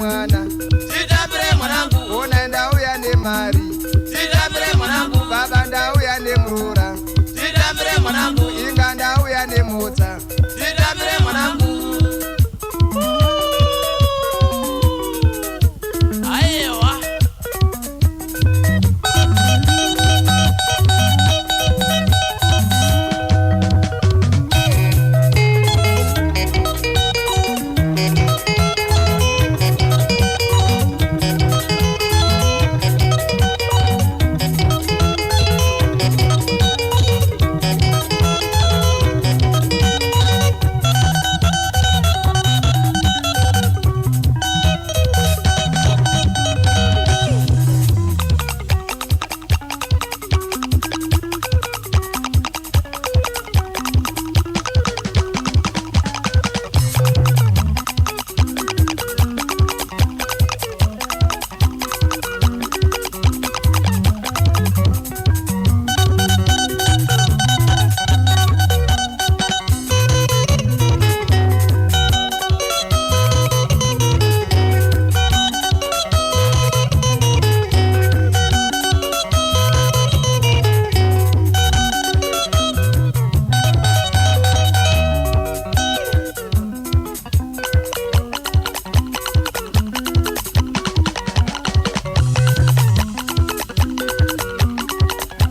nemwana. Titambire mwanangu. Ona ndauya nemari. Titambire mwanangu. Baba ndauya nemurora. Titambire mwanangu. Inga ndauya nemota. Titambire mwanangu. Aiwa.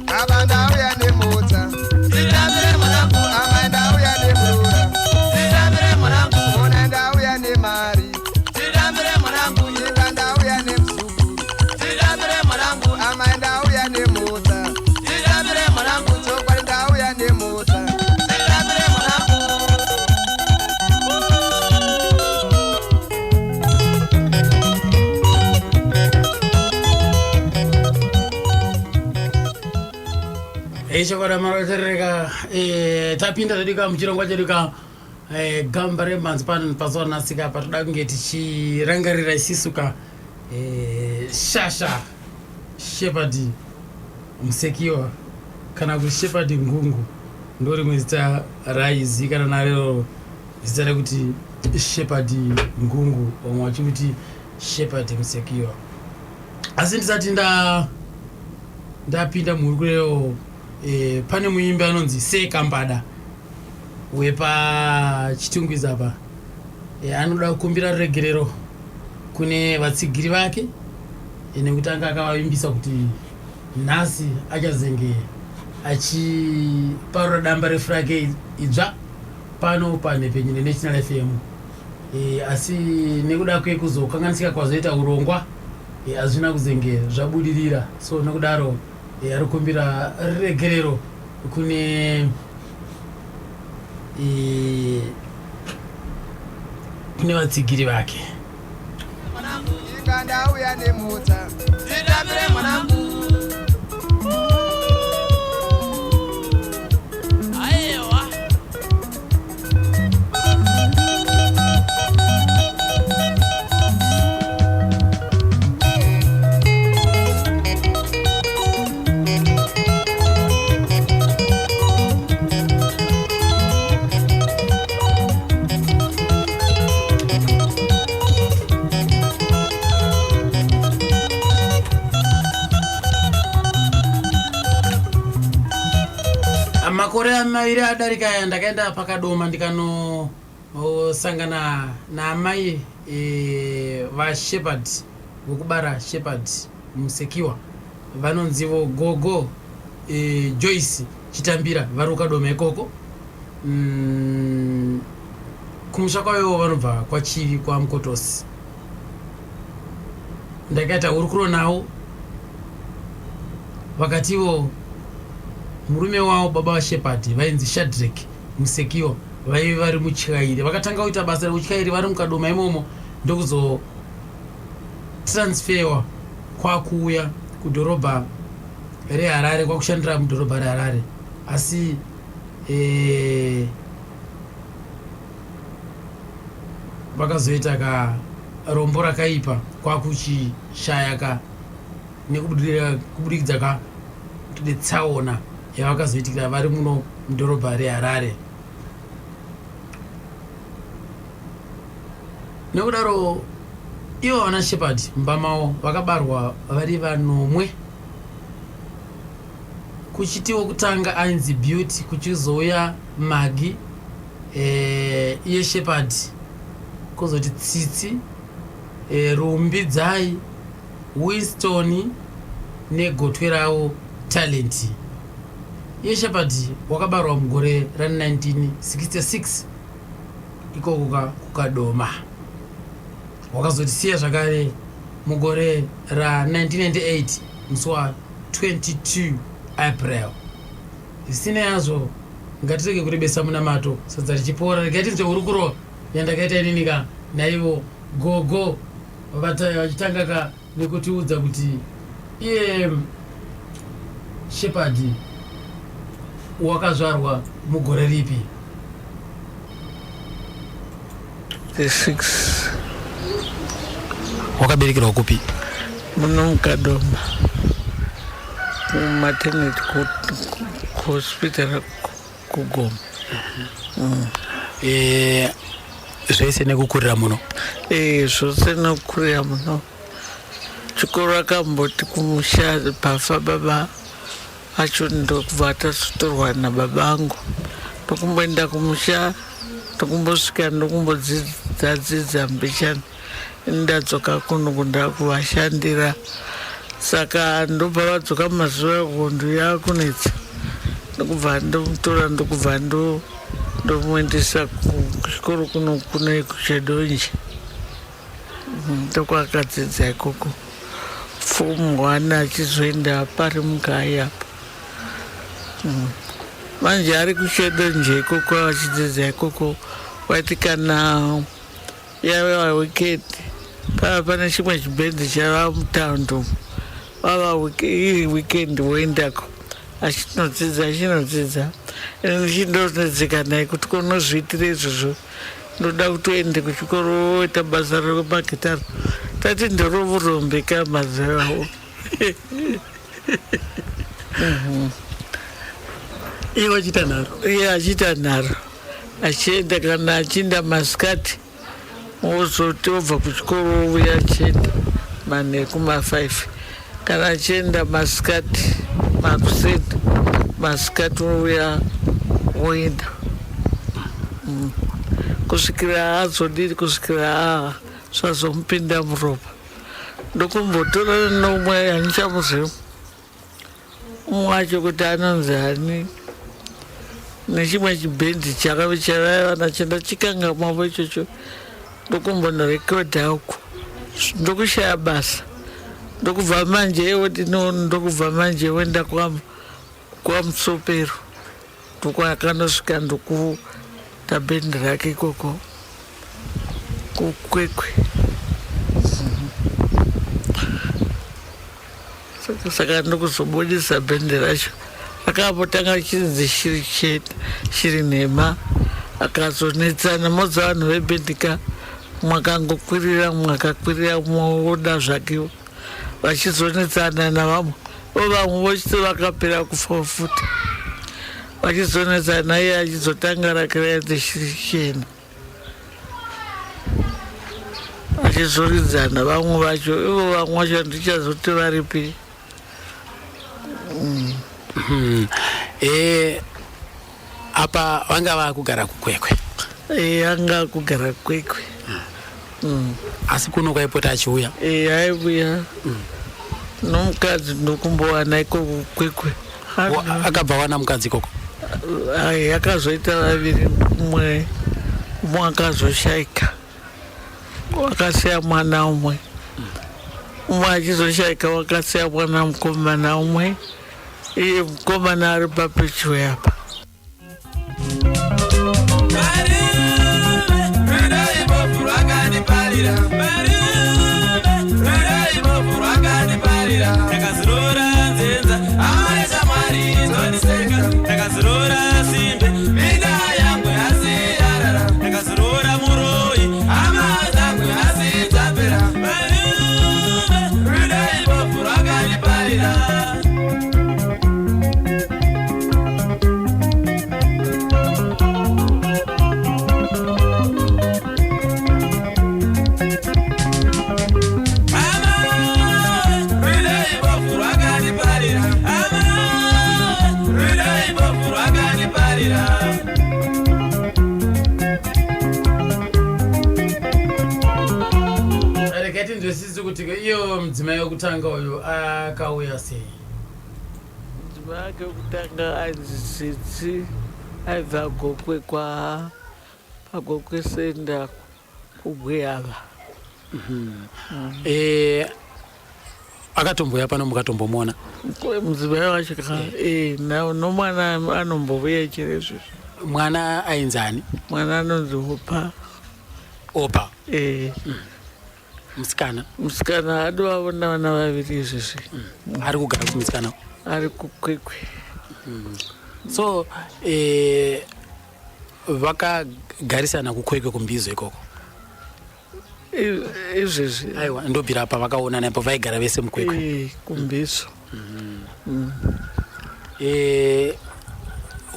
Baba ndauya nemota. Titambire mwanangu. Amai ndauya nemurora. Titambire mwanangu. Ona ndauya nemari. Titambire mwanangu. Inga ndauya nemuzukuru. Titambire mwanangu. Amai ndauya nemota. Titambire mwanangu. Chokwadi ndauya nemota. Titambire mwanangu. Chokwadi maroterereka, tapinda zvedu ka muchirongwa chedu ka gamba remhanzi pano pazuva nhasika, patoda kunge tichirangarira isisu ka shasha Shepard Musekiwa, kana kuti Shepard Ngungu, ndo rimwe zita raizivikana narero, zita rekuti Shepard Ngungu, vamwe vachikuti Shepard Musekiwa. Asi ndisati ndapinda muhurukurero, pane muimbi anonzi Sekambada wepaChitungwiza apa, anoda kukumbira ruregerero kune vatsigiri vake, nekuti anga akavavimbisa kuti nhasi achazenge achiparura damba refu rake idzva pano panhepfenyuro neNational FM, asi nekuda kwekuzokanganisika kwazoita urongwa, hazvina kuzenge zvabudirira. So nokudaro, ari kukumbira ruregerero kune vatsigiri vake. Inga ndauya nemota. Titambire mwanangu. Aiwa. Makore 2 adarika aya, ndakaenda paKadoma ndikanosangana naamai vaShepard vokubara Shepard Musekiwa, vanonzivo Gogo Joyce Chitambira, vari kuKadoma ikoko. Kumusha kwavo vanobva kwaChivi, kwaMukotosi. Ndakaita hurukuro navo, vakativo murume wavo, baba vaShepard, vainzi Shadrek Musekiwa, vaive vari mutyairi. Vakatanga kuita basa rekutyairi vari muKadoma imomo, ndokuzotransferwa kwakuuya kudhorobha reHarare, kwakushandira mudhorobha reHarare. Asi vakazoita ka rombo rakaipa, kwakuchishaya ka nekubudikidza ka netsaona yavakazoitikira vari muno mudhorobha reHarare. Nekudaro Ivo vana Shepherd mumba mavo vakabarwa vari vanomwe. Kuchiti wokutanga ainzi Beauty kuchizouya Maggie eh, iye Shepherd kozoti Tsitsi eh, Rumbidzai, Winston negotwe ravo Talent. Iye Shepherd wakabarwa mugore ra 1966 ikoko ka kuKadoma. Wakazotisiya zvakare mugore ra 1998 musi wa 22 April. Zvisinei hazvo ngatirege kurebesa munamato sadza richipora regai tinzwe hurukuro yandakaita inini ka naivo gogo vachitanga ka nekutiudza kuti iye Shepherd wakazvarwa mugore ripi. 6. Wakaberekerwa kupi? Muno muKadoma, kumaternity kuhospital kuGoma. Zvese nekukurira muno? Zvose nekukurira muno. Chikoro akamboti kumusha pafa baba acho ndokubva tazotorwa nababa angu, ndokumboenda kumusha, ndokumbosvika ndokumbodzidza dzidza mbichana, ndadzoka kuno kundakuvashandira. Saka ndobva vadzoka mazuva ehondo yakunetsa, ndokubva ndomutora, ndokubva ndomuendesa kuchikoro kuno kuno kuChedonje, ndokwakadzidza ikoko form 1, achizoenda pari Mukai apa. Manje ari kuChedonje ikoko achidzidza ikoko, waiti kana yava weekend, pava pane chimwe chibhendi chaiva mutaundi umu, vava iri weekend woendako achinodzidza achinodzidza. Ndichindonetseka naye kuti konozviitira izvozvo, ndoda kuti uende kuchikoro woita basa remagitare. Tati ndorovurombeka mazerawo. Iye wachiita nharo? Iye achiita nharo, achienda kana achienda masikati, wozoti obva kuchikoro wouya achienda manheru kuma5. Kana achienda masikati, makuseni, masikati ouya woenda, kusvikira azodini, kusvikira aa zvazomupinda muropa. Ndokumbotorana nomwe, handichamuzivi umwe wacho kuti anonzi ani, nechimwe chibhendi chakave chavaiva nacho, ndachikangamwavo ichocho. Ndokumbonorekodha uko, ndokushaya basa, ndokubva manje iwo, ndokubva manje woenda kwaMutsopero, ndokwakanosvika ndokuita bhendi rake ikoko kuKwekwe. Saka ndokuzobudisa bhendi racho, akambotanga chinzi Shiri Chena Shiri Nhema. Akazonetsana modza vanhu vebhendika, mwakangokwirira, mwakakwirira, mwoda zvake, vachizonetsana navamwe vo, vamwe vochiti vakapera kufa futi, vachizonetsana, iye achizotanga rake rainzi Shiri Chena, vachizoridzana vamwe vacho ivo, vamwe vacho handichazoti varipi. Apa vanga vakugara kuKwekwe? Anga kugara Kwekwe. Asi kuno kwaipota achiuya? Aiuya nomukadzi, ndokumbowana ikoko Kwekwe. Akabva wana mukadzi ikoko? Ai, akazoita vaviri, umwe umwe akazoshaika, wakasiya mwana umwe, umwe achizoshayika wakasiya mwana mukomana umwe, iye mukomana ari papechiwe apa. Varume, ibofu rwakandiparira. Varume, ibofu rwakandiparira. Ndakazorora nzenza, hama neshamwari dzondiseka. Ndakazorora simbe, minda yangu yasiyarara. Ndakazorora muroyi, hama dzangu nhasi dzapera. Varume, ibofu rwakandiparira. Tsitsi kuti iyo mudzimai wekutanga uyu akauya sei? Mudzimai wake wekutanga ainzi Tsitsi, aibva Gokwe kwa paGokwe Senda kuGweyava. Akatombouya pano mukatombomuona? Mudzimai wacho ka eh, nomwana anombouya chero izvozvo. Mwana ainzi ani? Mwana anonzi Opa. Opa? Eh. Musikana? Musikana adovavo navana vaviri izvezvi. Ari kugara kumusikana? Ari kuKwekwe. So vakagarisana kuKwekwe kuMbizo ikoko? Izvezvi? Aiwa, ndobvira apa vakaonana ipo vaigara vese muKwekwe? Eh, kuMbizo.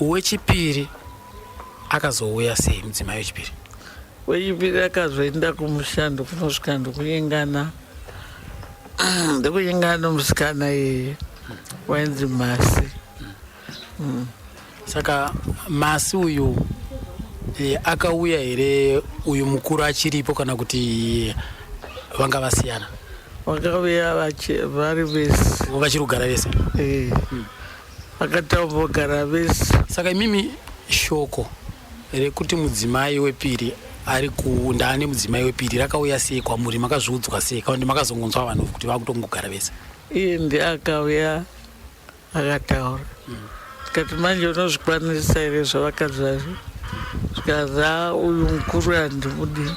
Wechipiri akazouya sei, mudzimai wechipiri? Wechipiri akazoenda kumushando kunosvika ndokunyengana nomusikana iyeye wainzi Masi. Saka Masi uyu akauya here uyu mukuru achiripo kana kuti vanga vasiyana? Vakauya vari vese. Vachiri kugara vese? Eh, vakatambogara vese. Saka imimi shoko rekuti mudzimai wepiri ari ku ndaane mudzimai wepiri rakauya sei kwamuri? Makazviudzwa sei kana kuti makazongonzwa vanhu kuti vakutongogara vese? Iye ndiye akauya akataura. Tikati, manje unozvikwanisa here zvavakadzi vazvo? Zvikanzi, "Ah, uyu mukuru handimudi,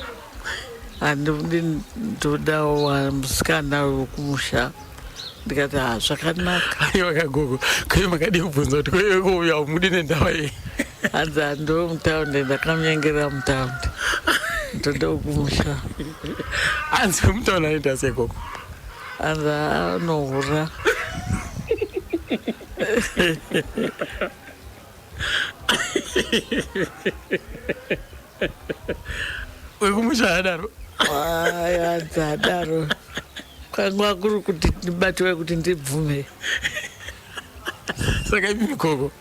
handimudi, ndodawo musikana wekumusha." Ndikati, ha, zvakanaka. Aiwa kagogo, koi makadii kubvunza kuti koiwe kuuya umudi nendava yei? Hanzi, handiwo mutaundi, ndakamunyengera mutaundi, ndoda wekumusha. Hanzi wemutauni anoita sei, gogo? Hanzi anohura. Wekumusha adaro? Ai, hanzi adaro. Kwanga kuri kuti ndibatiwe kuti ndibvume. Saka imimi gogo,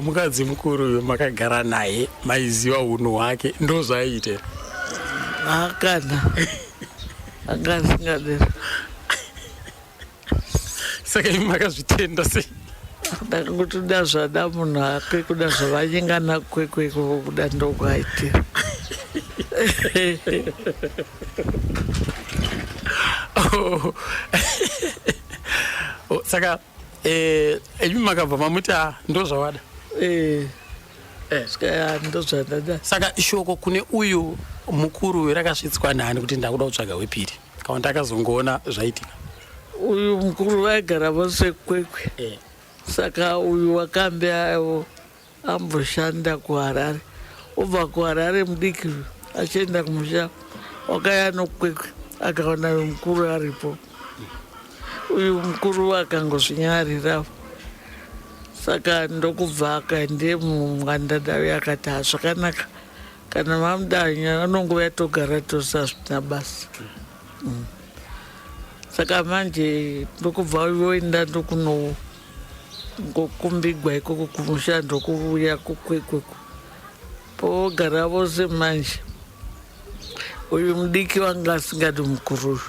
mukadzi mukuru uyu makagara naye, maiziva unhu hwake, ndo zvaaiita here? Hakana, anga asingadero. Saka imi makazvitenda sei? Ndakangoti kuda zvada munhu hake, kuda zvavanyengana Kwekwe kuda ndokwaitira. Oh, saka imi makabva mamuti, "Ah, ndo zvawada"? Eh. Saka ndo zvandada. Saka shoko kune uyu mukuru uyu rakasvitswa nani kuti ndakuda kutsvaga wepiri, kana kuti akazongoona zvaitika? Uyu mukuru vaigara vose Kwekwe. Saka uyu wakambe avo amboshanda kuHarare, obva kuHarare mudiki uyu achienda kumusha, wakaya noKwekwe akaona uyu mukuru aripo. Uyu mukuru akangozvinyarira, saka ndokubva akaende mumwandadavi akati, "Ha, zvakanaka, kana mamudanya anongouya togara tose, hazvina basa." Saka manje ndokubva voenda ndokuno ngokumbigwa ikoko kumusha, ndokuuya kuKwekweko pogara vose. Manje uyu mudiki wanga asingadi mukuru uyu.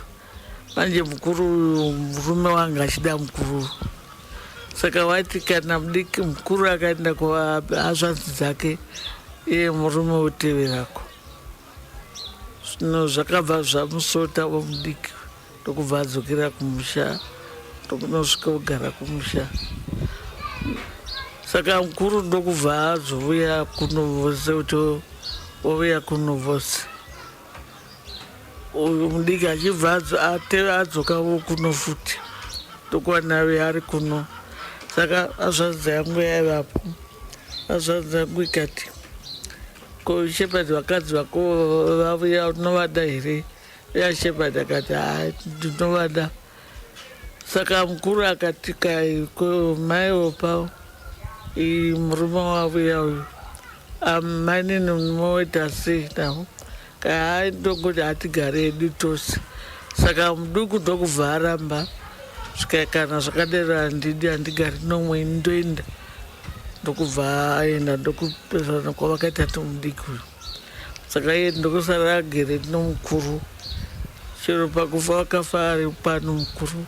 Manje mukuru uyu, murume wanga achida mukuru uyu. Saka wati kana mudiki mukuru akaenda kuhazvanzi dzake, iye murume woteverako. Zvino zvakabva zvamusota mudiki, ndokubva adzokera kumusha, ndokunosvika kugara kumusha. Saka mukuru ndokubva azouya kuno vose, kuti vouya kuno vose. Uyu mudiki achibva adzokawo kuno futi, ndokuwana ari kuno. Saka hazvanzi yangu yaivapo. Hazvanzi yangu ikati, "Ko Shepard, vakadzi vako vauya, unovada here?" Uya Shepard akati, "Hai, ndinovada." Saka mukuru akati, "Kai, ko mai Opa, murume wauya uyu, mainini munoita sei navo?" Kai, "Hai, ndongoti hatigare hedu tose." Saka muduku ndokubva aramba svika, "Kana zvakadero handidi, handigari nomwe, ndoenda." Ndokubva aenda, ndokupesana kwavakaita nomudiki uyu. Saka iye ndokusara agere nomukuru. Chero pakufa vakafa ari pano mukuru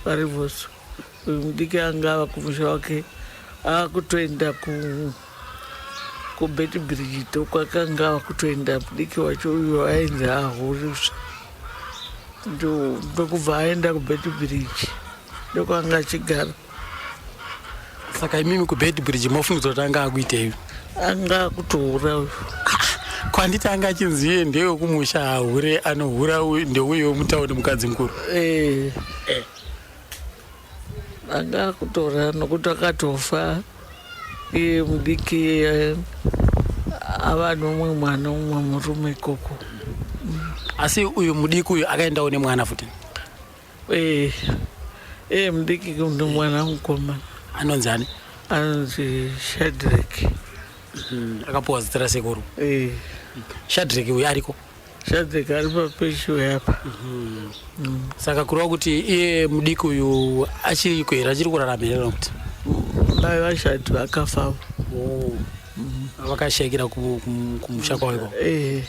vari vose. Uyu mudiki anga ava kumusha wake akutoenda ku kuBeitbridge ndokwakanga ava kutoenda mudiki wacho uyo ainzi ahuriswa ndokubva aenda kuBeitbridge ndokwanga achigara. Saka imimi kuBeitbridge mofungidzwa kuti anga akuitei? Anga akutohura uyu. Kwanditi anga achinzi iye ndewekumusha hahure anohura ndeuyo wemutauni mukadzi mukuru. Eh. Anga akutora nokuti akatofa iye mudiki eh, ava nomumwe mwana umwe murume ikoko. Asi uyu mudiki uyu akaendawo nemwana futi. Eh, eh mudiki mwana mukomana. Anonzi ani? Anonzi Shadrack. Akapuwa zita rasekuru. Eh. Shadrack uyu ariko? Shadrack ari papeshuwe apa. Saka kureva kuti iye mudiki uyu achiriko here achiri kurarama here kana kuti? Mai vaShadi vakafa. Oh. Vakashaikira kumusha kwavo ikoko. Eh.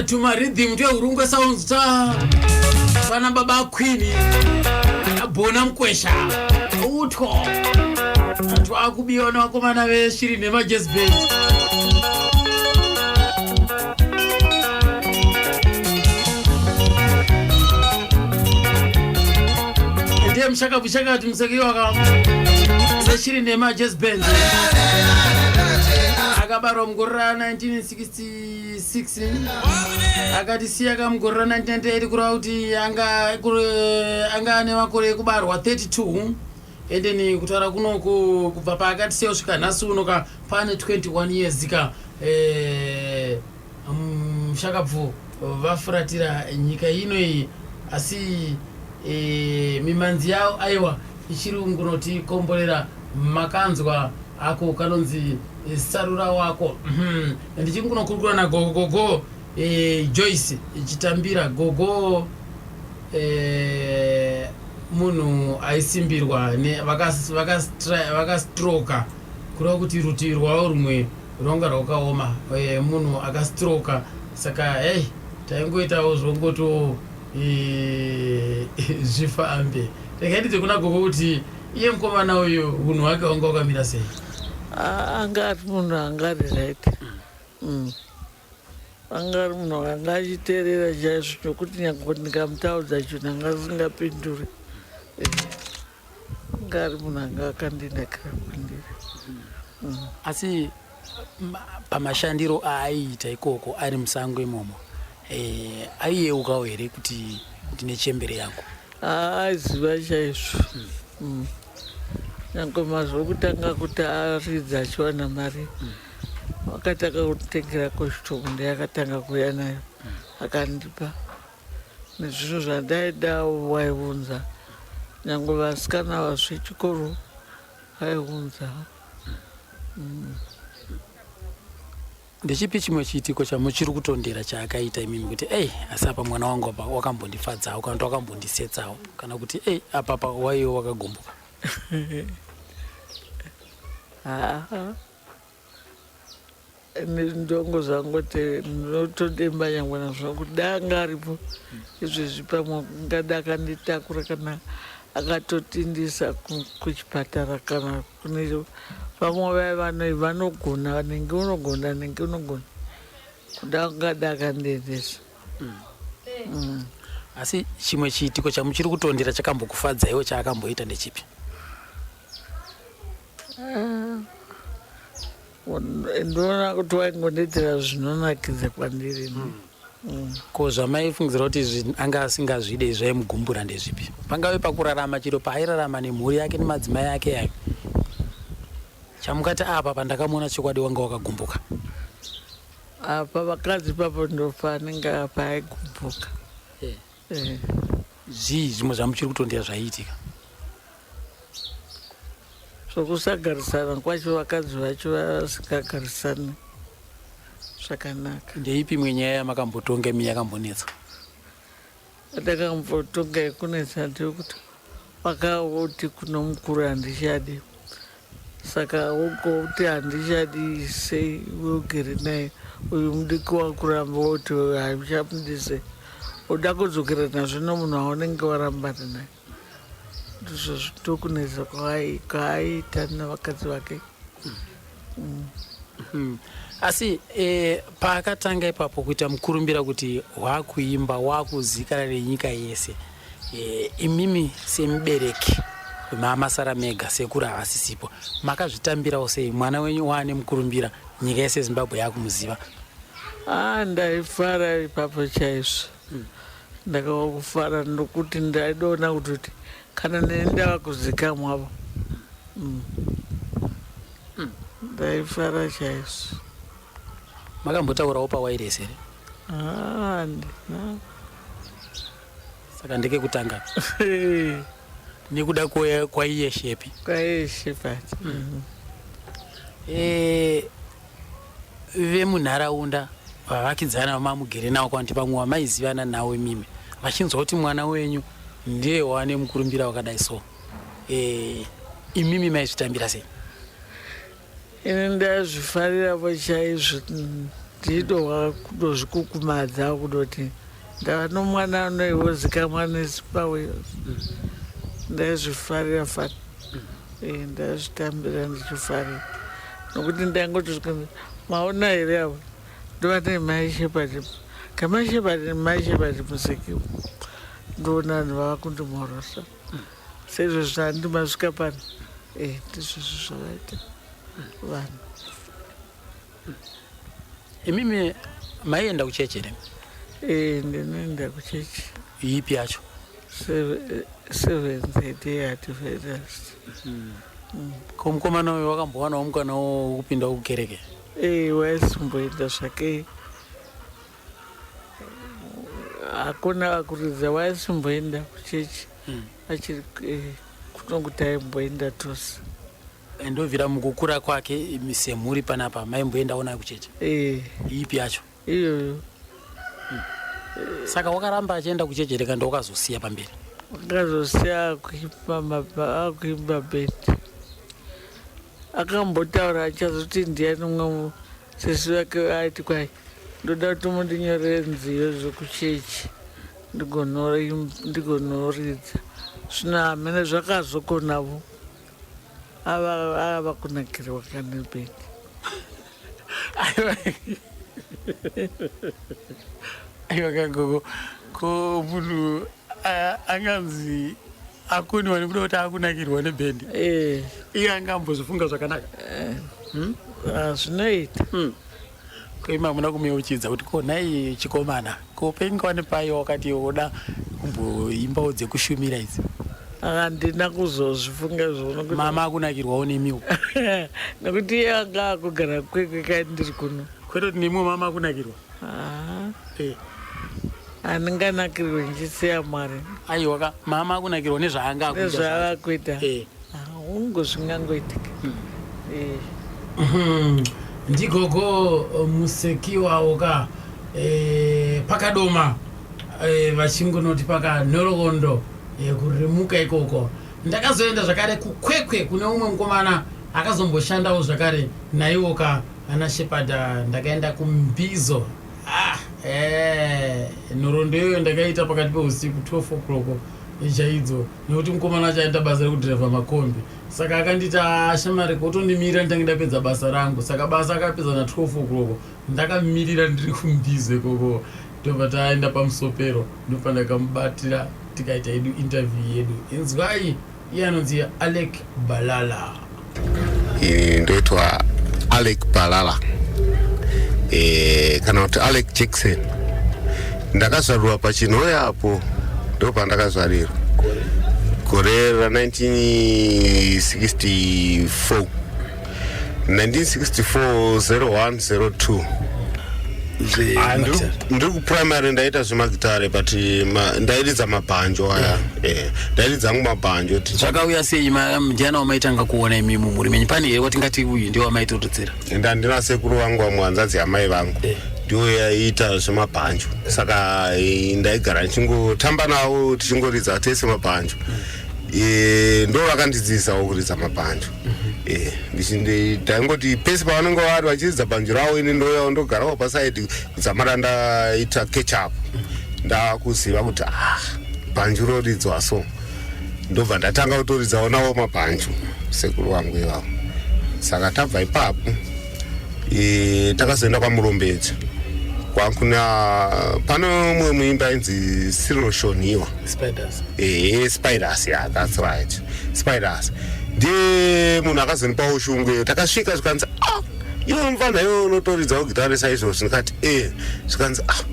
Tumarhythm twehurungwe sounds ta vana baba Queen Bona Mukwesha utwo twakubiwa nevakomana veshiri nemajazz band. Ndiye mushakabvu museki waka seshiri nemajazz band akabarwa mugore ra1966 akatisiya kamugore ra1998 kureva kuti anga ane makore ekubarwa 32 endeni kutaura kunoku kubva paakatisiya kusvika nhasi uno ka pane 21 years ka mushakabvu vafuratira nyika ino iyi asi mimanzi yavo aiwa ichiri kungonotikomborera. Makanzwa ako kanonzi sarura wako. Ndichingunokurukura nagogogo Joyce Chitambira. Gogo munhu aisimbirwa vakastroka kureva kuti rutivi rwavo rumwe rwanga rwakaoma. Munhu akastroka saka hei taingoitawo zvongoto zvifambe. Regai ndidze kuna gogo kuti iye mukomana uyu unhu hwake hwanga hwakamira sei? Anga ari munhu anga ari right. Anga ari munhu anga achiteerera chaizvo nokuti nyange ndikamutaudza chinhu anga asingapinduri. Anga ari munhu anga akandinakira kwandiri. Asi pamashandiro aaiita ikoko ari musango imomo aiyeukawo here kuti ndine chembere yangu? Aiziva chaizvo. Nyange mazuva okutanga kuti aridza achiwana mari. Wakatanga kunditengera costume ndiye akatanga kuuya nayo akandipa nezvinhu zvandaida waiunza nyangwe vasikana vazvechikoro vaiunza. Ndechipi chimwe chiitiko chamuchiri kutondera chaakaita imimi kuti ei, asi apa mwana wangu apa wakambondifadzawo kana kuti wakambondisetsawo kana kuti ei, apa pa waiwe wakagumbuka? Haa, ndongo zvangoti ndinotodemba nyangwe nazvo kuti dai anga aripo izvezvi pamwe ungada akanditakura kana akatotindisa kuchipatara kana kune vamwe vaya vanogona vanenge unogona nenge unogona kuda ungada akandiendesa. Asi chimwe chiitiko chamuchiri kutondera chakambokufadzaiwo chaakamboita ndechipi? Ndinoona kuti waingondiitira zvinonakidza kwandiri. Ko zvamaifungidzira kuti izvi anga asingazvide zvaimugumbura ndezvipi? Pangave pakurarama chero paairarama nemhuri yake nemadzimai ake ayo, chamukati apa pandakamuona chokwadi wanga wakagumbuka? Apa vakadzi papo ndopaanenge apa aigumbuka. Zvii zvimwe zvamuchiri kutondera zvaiitika? Zvokusagarisana kwacho, vakadzi vacho vasingagarisani zvakanaka. Ndeipi imwe nyaya yamakambotonga imi yakambonetsa? Atakambotonga yekunetsa ndeyekuti vakauti kuno mukuru handichadi, saka ugouti handichadi sei iwe ugere naye uyu mudiki wakuramba woti hamuchamudi sei, uda kudzokera nazvo nomunhu waunenge warambana naye. Ndizvo ndokunetsa kwaaiita navakadzi vake. Asi paakatanga ipapo kuita mukurumbira kuti hwakuimba wakuzikanwa nenyika yese, imimi semubereki mamasara mega, sekuru havasisipo, makazvitambirawo sei mwana wenyu waane mukurumbira, nyika yese yeZimbabwe yakumuziva? Ah, ndaifara ipapo chaizvo. Ndakava kufara nokuti ndaidoona kuti kana neni ndava kuzikamwavo. Ndaifara chaizvo. Makambotaurawo pawairesi here? Ah, handina. Saka ndekekutanga nekuda kwaiye Shepi? Kwaiye Shepard. Vemunharaunda vavakidzana vamamugere navo kana kuti vamwe vamaizivana navo imimi vachinzwa kuti mwana wenyu ndiye wane mukurumbira wakadai so, imimi maizvitambira sei? Ini ndazvifarirapo chaizvo, ndidohwa kudozvikukumadza kudoti ndava nomwana anoiwozikamwa neZimbabwe. Ndaizvifarira fani, ndazvitambira ndichifarira nokuti ndaingoti maona here avo ndovane mai Shepard kamai Shepard, mai Shepard Museki, ndoona vanhu vava kundimhorosa seizvozvo handimasvika pano. Ndizvozvo zvavaita vanhu. Imimi maienda kuchechi here? Ndinoenda kuchechi. Ipi yacho? Seventh Day Adventist. Ko mukomana uyu wakambowanawo mukana wokupinda kukereke? Waisimboenda zvake, hakuna akuridza, waisimboenda kuchechi achiri kunokuti aimboenda tose. Ndobvira mukukura kwake semhuri panapa maimboendawo naye kuchechi? Ipi yacho? Iyoyo. Saka wakaramba achienda kuchechi here kana wakazosiya pamberi? Akazosiya akuimba bhendi. Akambotaura achazoti ndiani mumwe sisi vake aiti kwai ndoda kuti mundinyorere nziyo dzokuchechi ndigonoridza. Zvino hamene zvakazokonavo ava kunakirwa kane bhendi. Aiwa kagogo, ko munhu anganzi akoniwa nekuda kuti akunakirwa nebhendi, iye angambozvifunga zvakanaka? Zvinoita. Ko imi hamuna kumuyeuchidza kuti ko nhai chikomana, ko pengawane pai wakati woda kumboimbawo dzekushumira idzi? Handina kuzozvifunga izvozvo nekuti Mama akunakirwawo nemiwo. Nekuti iye anga akugara Kwekwe kai ndiri kuno. Kwete kuti nemiwo mama akunakirwa. Ah, Eh. Handinganakirwe ndichisiya Mwari. Aiwa ka, mama akunakirwa nezvaanga akuita zvacho. Nezvaava kuita. Eh. Ungu zvingangoitika. Eh. Ndigogo Musekiwawo ka pakadoma vachingonoti pakanhoroondo kurimuka ikoko. Ndakazoenda zvakare kuKwekwe kune umwe mukomana akazomboshandawo zvakare naiwo ka ana Shepard. Ndakaenda kuMbizo. Ah, nhoroondo iyoyo ndakaita pakati peusiku, 12 o'clock chaidzo, nekuti mukomana achaenda basa rekudhiraivha makombi, saka akanditi, "Ashamari, kotondimirira nditange ndapedza basa rangu." Saka basa akapedza na12 o'clock. Ndakamirira ndiri kuMbizo ikoko, ndobva taenda pamusopero, ndopandakamubatira, tikaita yedu interview yedu. Inzwai, iye anonzi Alec Balala. Ini ndoitwa Alec Balala, kana kuti Alec Jackson. Ndakazvarirwa paChinhoyi apo, ndo pandakazvarirwa gore ra1964, 1964 0102. Ah, ndiri kuprimary ndaita zvemagitare, but ndairidza mabhanjo aya. Ndairidza hangu mabhanjo. Zvakauya sei? Ndiana wamaitanga kuona imi mumhuri menyu? Pane here watingati uyu ndiwo wamaitotodzera? Ndandina sekuru vangu, vamwe hanzvadzi yamai vangu, ndiwo yaiita zvemabhanjo, saka ndaigara ndichingotamba navo, tichingoridza tese mabhanjo. Ndo vakandidzidzisawo kuridza mabhanjo. Ndaingoti pese pavanenge vari vachiridza bhanjo ravo, ini ndoyawo ndogarawo pasaidi, kudzamara ndaita catch up, ndakuziva kuti, ah, bhanjo roridzwa so. Ndobva ndatanga kutoridzawo nawo mabhanjo, sekuru vangu ivavo. Saka tabva ipapo, takazoenda kwaMurombedzi, kwakuna pane umwe muimba ainzi Cyril Shoniwa. Spiders. Ehe, Spiders, yeah, that's right, Spiders. Ndiye munhu akazonipawo shungu. Takasvika, zvikanzi, "Ah, iwe mufana iwe unotoridzawo gitare saizvozvi?" Ndikati, "E." Zvikanzi, "Ah,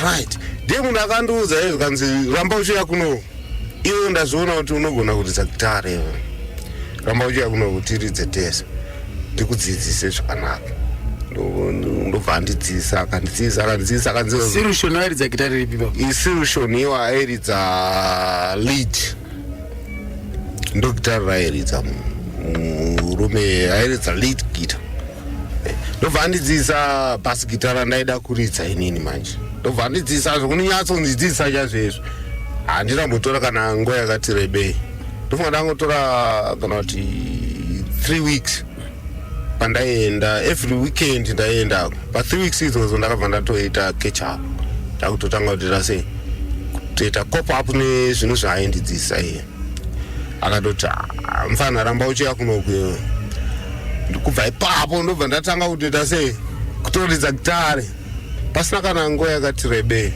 right." Ndiye munhu akandiudza iye, zvikanzi, "Ramba uchiuya kuno iwe, ndazviona kuti unogona kuridza gitare iwe. Ramba uchiuya kuno kuti tiridze tese, ndikudzidzise zvakanaka." Ndobva andidzidzisa, akandidzidzisa, akandidzidzisa, akandidzidzisa. Sirushoni vairidza gitare ripi baba? Isirushoniwa airidza lead, ndo gitare raairidza murume, airidza lead guitar. Ndobva andidzidzisa bass guitar randaida kuridza inini manje. Ndobva andidzidzisa zvokunyatsondidzidzisa chaizvo. Handinambotora kana nguva yakati rebei, ndofunga ndangotora kana kuti 3 weeks pandaienda every weekend. Ndaiendako pa3 weeks idzodzo, ndakabva ndatoita catch up, ndakutotanga kutoita sei, kutoita cope up nezvinhu zvaaindidzidzisa iye. Akatoti, "Ah, mufana, ramba uchiya kunoku iwe." Kubva ipapo ndobva ndatanga kutoita sei, kutoridza gitare pasina kana nguva yakati rebei.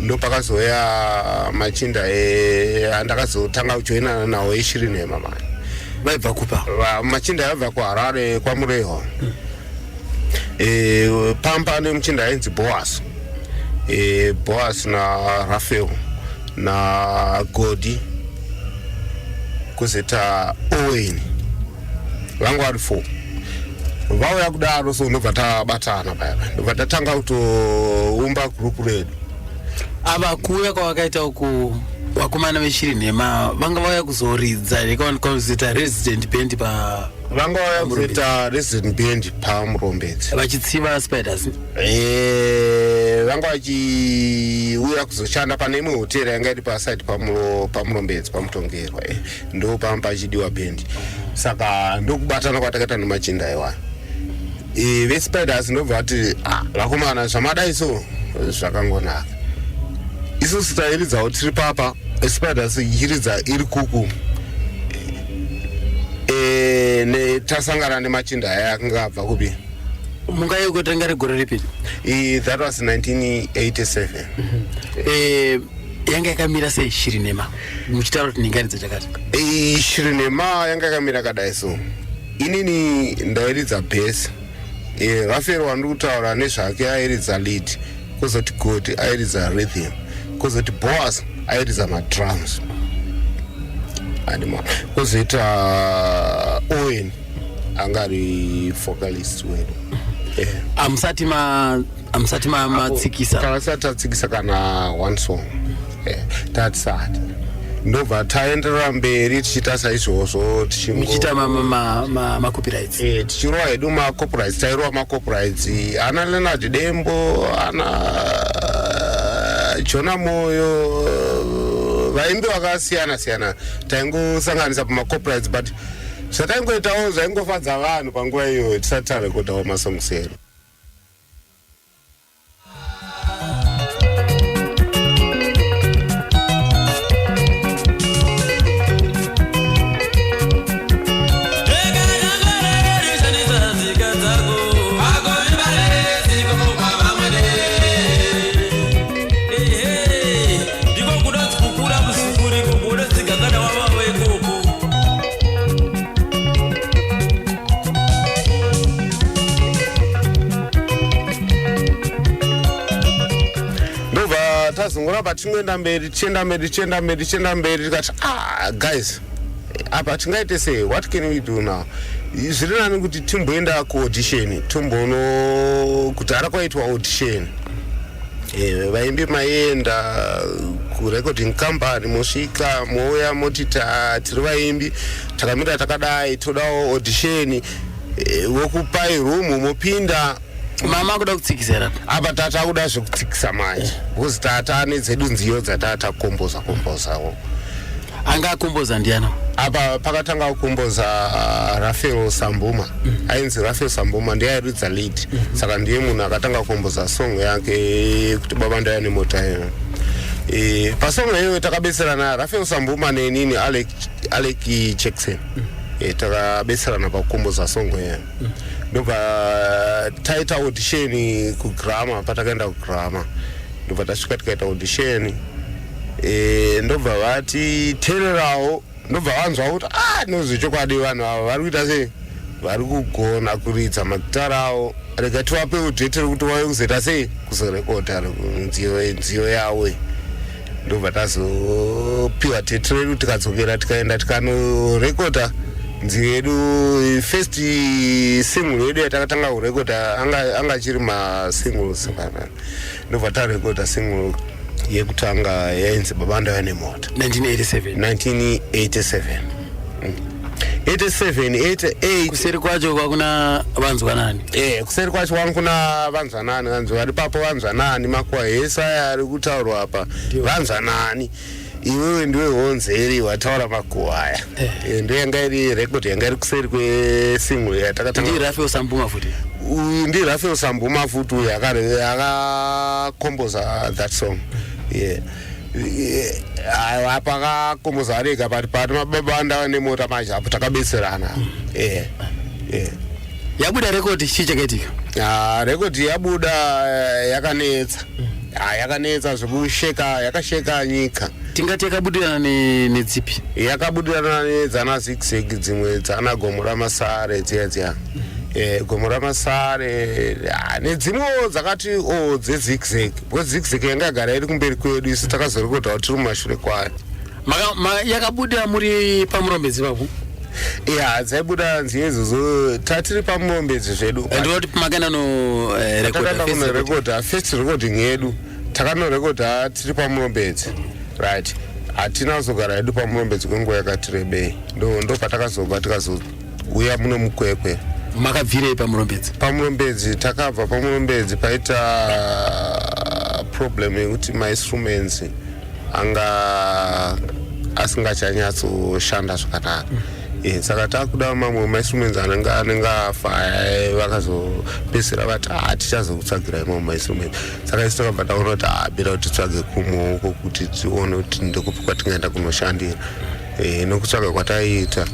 Ndopakazoya machinda andakazotanga kujoinana nawo eShirinhema mani. Vaibva kupa? Machinda aibva kuHarare, kwaMurehwa. Pamba nemuchinda ainzi Boas, Boas naRafael naGodi, kuzeta Owen, vanga vari four. Vauya kudaro, so ndobva tabatana paya, ndobva tatanga kutoumba gurupu redu. Ava kuuya kwavakaita uku, vakomana veShirinhema vanga vauya kuzoridza nekawanikwa kuzoita resident band pa Vanga vauya Murombedzi. kuzoita resident band paMurombedzi. Vachitsiva Spiders? Vanga vachiuya kuzoshanda pane imwe hotera yanga iri pasaidi paMurombedzi, paMutongerwa. Ndo pamba pachidiwa bhendi, saka ndokubatana kwatakaita nemachinda iwayo. VeSpiders ndobva vati, "Ah, vakomana, zvamadai so zvakangonaka. Isusu tairidzawo tiri papa, Spiders ichiridza iri kuku. Tasangana nemachinda aya akanga abva kupi?" Mungayekutenga regore ripi? That was 1987. Yanga yakamira sei Shirinhema, muchitaura kuti ndingaridza chakati? Shirinhema yanga yakamira kadai so: inini ndairidza bass, Rafael wandiri kutaura nezvake airidza lead, kuzoti Godi airidza rhythm, kuzoti Boas airidza madrums. Andima kwozoita Owen anga ari vocalist wedu. Hamusati ma hamusati matsikisa? Kana tisati tatsikisa kana one song. Tatisati ndobva taenderera mberi tichiita saizvozvo. Muchiita macopyrights? Tichirova hedu macopyrights. Tairova macopyrights ana Leonard Dembo, ana Jona Moyo, vaimbi vakasiyana siyana. Taingosanganisa pamacopyrights, but zvataingoitawo zvaingofadza vanhu panguva iyoyo tisati tarekodhawo masongs edu. Ndiko kunonzi kukura muzukuru, iko kunotsiga kana wavavo ikoko. Ndobva tazongoramba tingoenda mberi, tichienda mberi, tichienda mberi, tichienda mberi. Tikati, "Ah guys, apa tingaite sei? What can we do now? Zviri nani kuti timboenda kuaudition, timbono kudhara kwaitwa audition. Vaimbi maienda kurecording company, mosvika, mouya moti, tiri vaimbi takamira takadai, todawo audition." Vokupai rumu, mopinda. Mama kuda kutsikisa here apa? Apa tatakuda zvekutsikisa manje, because tata nedzedu nziyo dzatata komboza kombozawo. Anga akomboza ndiana? Apa pakatanga kukomboza Rafael Sambuma. Ainzi Rafael Sambuma, ndiye airidza lead. Saka ndiye munhu akatanga kukomboza song yake kuti "Baba Ndauya Nemota" iyoyo. Pasong iyoyo takabetserana, Rafael Sambuma nenini, Alec Jackson. Takabetserana pakukomboza song iyoyo. Ndobva taita audition kuGramma. Patakaenda kuGramma, ndobva tasvika tikaita audition. Ndobva vati teererawo, ndobva vanzwa kuti, "Ah, nozvechokwadi vanhu ava vari kuita sei, vari kugona kuridza magitara avo. Rega tivapewo date rekuti vauye kuzoita sei, kuzorekodha nziyo yavo." Ndobva tazopiwa date redu, tikadzokera, tikaenda, tikanorekodha nziyo yedu. First single yedu yatakatanga kurekodha anga achiri masingles. Ndobva tarekodha single yekutanga yainzi "Baba Ndauya Nemota". 1987? 1987. 87, 88. Kuseri kwacho kwakuna Vanzwanani? Kuseri kwacho wangu kuna Vanzwanani. Vanzi vari papo Vanzwanani, makuwa ese aya ari kutaurwa apa. Vanzwanani, iwewe ndiwe honzeri wataura makuwa aya. Ndiyo yanga iri record yanga iri kuseri kwesingle yatakatanga. Ndi Rafael Sambuma futi? Uyu ndi Rafael Sambuma futi, uyu akakomboza that song, yeah. Aiwa, apa akakomboza arega, but pati mababa Ndauya Nemota manje apo takabetserana, yeah. Yabuda rekodi, chii chakaitika? Ah, rekodi yabuda, yakanetsa. Ah, yakanetsa zvekusheka, yakasheka nyika. Tingati yakabudirana nedzipi? Yakabudirana nedzana Zigzag, dzimwe dzana Gomo Ramasare dziya dziya. Gomo Ramasare, ah, nedzimwewo dzakati o dzeZigzag, because Zigzag yanga yagara iri kumberi kwedu, isu takazorekodhawo tiri mumashure kwayo. Yakabudira muri paMurombedzi papo? Ya, dzaibuda nziyo idzodzo tatiri paMurombedzi zvedu. Ndinoti makaenda no Takaenda kunorekodha first recording yedu, takanorekodha tiri paMurombedzi, right? Hatina kuzogara hedu paMurombedzi kwenguva yakati rebei. Ndo patakazobva tikazouya muno muKwekwe. Makabvirei paMurombedzi? PaMurombedzi, takabva paMurombedzi paita problem yekuti mainstruments anga asingachanyatsoshanda zvakanaka. Saka takuda mamwe mainstruments anenge afa. Vakazopedzisira vati, "Ah, tichazokutsvagirai mamwe mainstruments." Saka isu takabva taona kuti, ah, better kuti titsvage kumwe uko kuti tione kuti ndekupi kwatingaenda kunoshandira. Nokutsvaga kwataiita,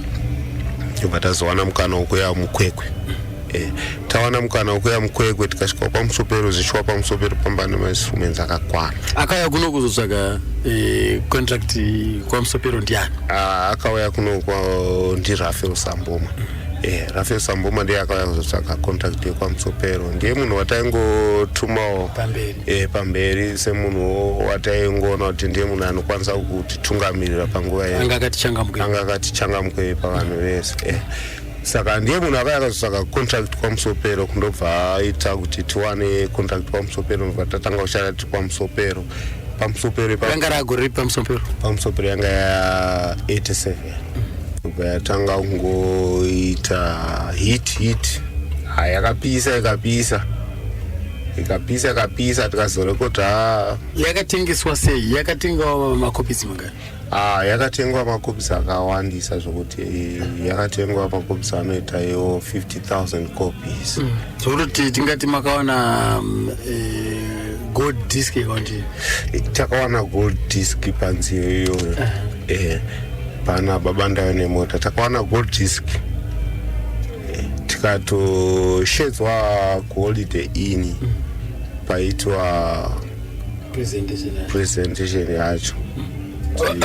tobva tazowana mukana wekuya muKwekwe. Tawana mukana wekuya muKwekwe, tikasvika paMusopero. Zvichiwa paMusopero pamba nemainstruments akakwana. Akauya kuno kuzotsvaga contract kwaMusopero ndiani? Ah, akauya kuno kwa ndiRafael Samboma. Rafael Samboma ndiye akauya kuzotsvaga contract yekwaMusopero. Ndiye munhu wataingotumawo Pamberi. Pamberi semunhu wataingoona kuti ndiye munhu anokwanisa kutitungamirira panguva iyo. Anga akati changamuke. Anga akati changamuke pavanhu vese. Saka ndiye munhu akauya akazotsvaga contract kwaMusopero, kundobva aita kuti tiwane contract kwaMusopero, ndobva tatanga kushanda tiri kwaMusopero, paMusopero ipapo. Ranga ragore ripi paMusopero? PaMusopero yanga ya 87, ndobva yatanga kungoita hit hit. Ha, yakapisa, ikapisa, ikapisa, ikapisa, tikazorekodha. Yakatengeswa sei? Yakatengwa makopisi mangani? Ah, yakatengwa makopisi akawandisa zvokuti yakatengwa makopisi anoita iwo 50,000 copies. Zvokutoti tingati makawana gold disc yakawandii? Takawana gold disc panziyo iyoyo. Pana Baba Ndauya Nemota takawana gold disc. Tikatoshedzwa kuHoliday Inn paitwa presentation yacho. Presentation yacho.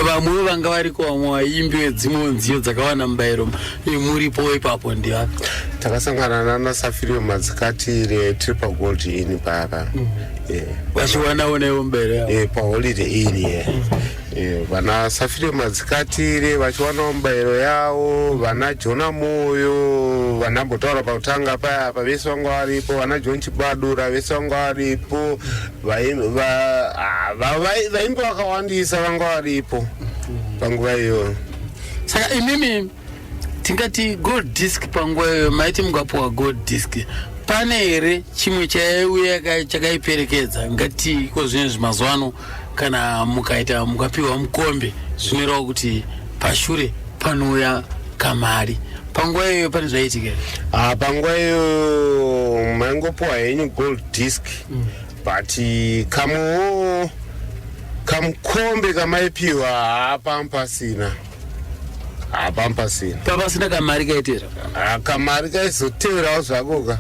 Vamwe vanga variko, vamwe vaimbi vedzimwe nziyo dzakawana mubayiro, muripo ipapo ndivapi? Takasangana nana Safirio Madzikatire tiri paGold Inn papa. Vachiwanawo naivo mubayiro yavo? PaHoliday Inn, vana Safirio Madzikatire vachiwanawo mubayiro yavo, vana Jona Moyo vanambotaura pakutanga payapa vese vanga varipo, vana John Chibadura vese vanga varipo, vaimbi vakawandisa vanga varipo panguva iyoyo. Saka imimi tingati gold disc panguva iyoyo, maiti mukapuwa gold disc pane here chimwe chaiuya chakaiperekedza? Ngati iko zvinezvi mazuva ano kana mukaita mukapiwa mukombe zvinoreva kuti pashure panouya kamari. Panguva iyoyo pane zvaiitika here? Ah, panguva iyoyo maingopiwa henyu gold disc, but kamuwo kamukombe kamaipiwa hapamupasina, hapamupasina. Papasina kamari kaitera? Ah, kamari kaizoteverawo zvako ka,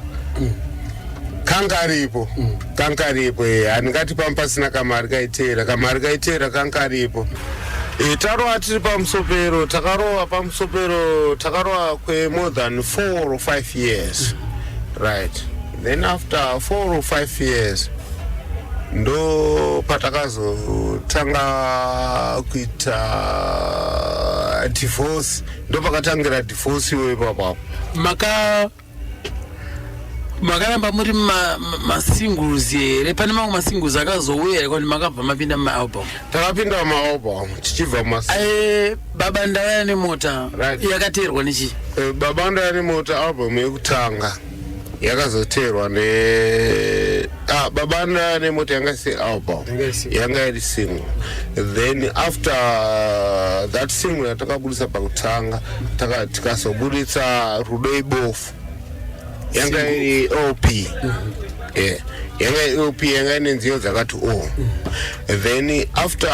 kangaripo, kangaripo. Handingati pamupasina kamari kaitera, kamari kaitera kangaripo. Tarova tiri paMusopero, takarova paMusopero, takarova kwemore than 4 or 5 years, right? Then after 4 or 5 years ndo patakazotanga kuita divorce, ndo pakatangira divorce iwo ipapapo. Makaramba muri masingles here? Pane mamwe masingles akazouya here kuti makabva mapinda mumaalbum? Takapinda mumaalbum tichibva mumas Baba Ndauya Nemota yakateerwa nechii? Baba Ndauya Nemota album yekutanga yakazoteerwa ne Baba Ndauya Nemota yanga isi album. Yanga iri single. Yanga iri single. Then after that single yatakabudisa pakutanga, tikazobudisa Rudo Ibofu, yanga iri LP. Yeah. Yanga iri LP, yanga ine nziyo dzakati o. Then after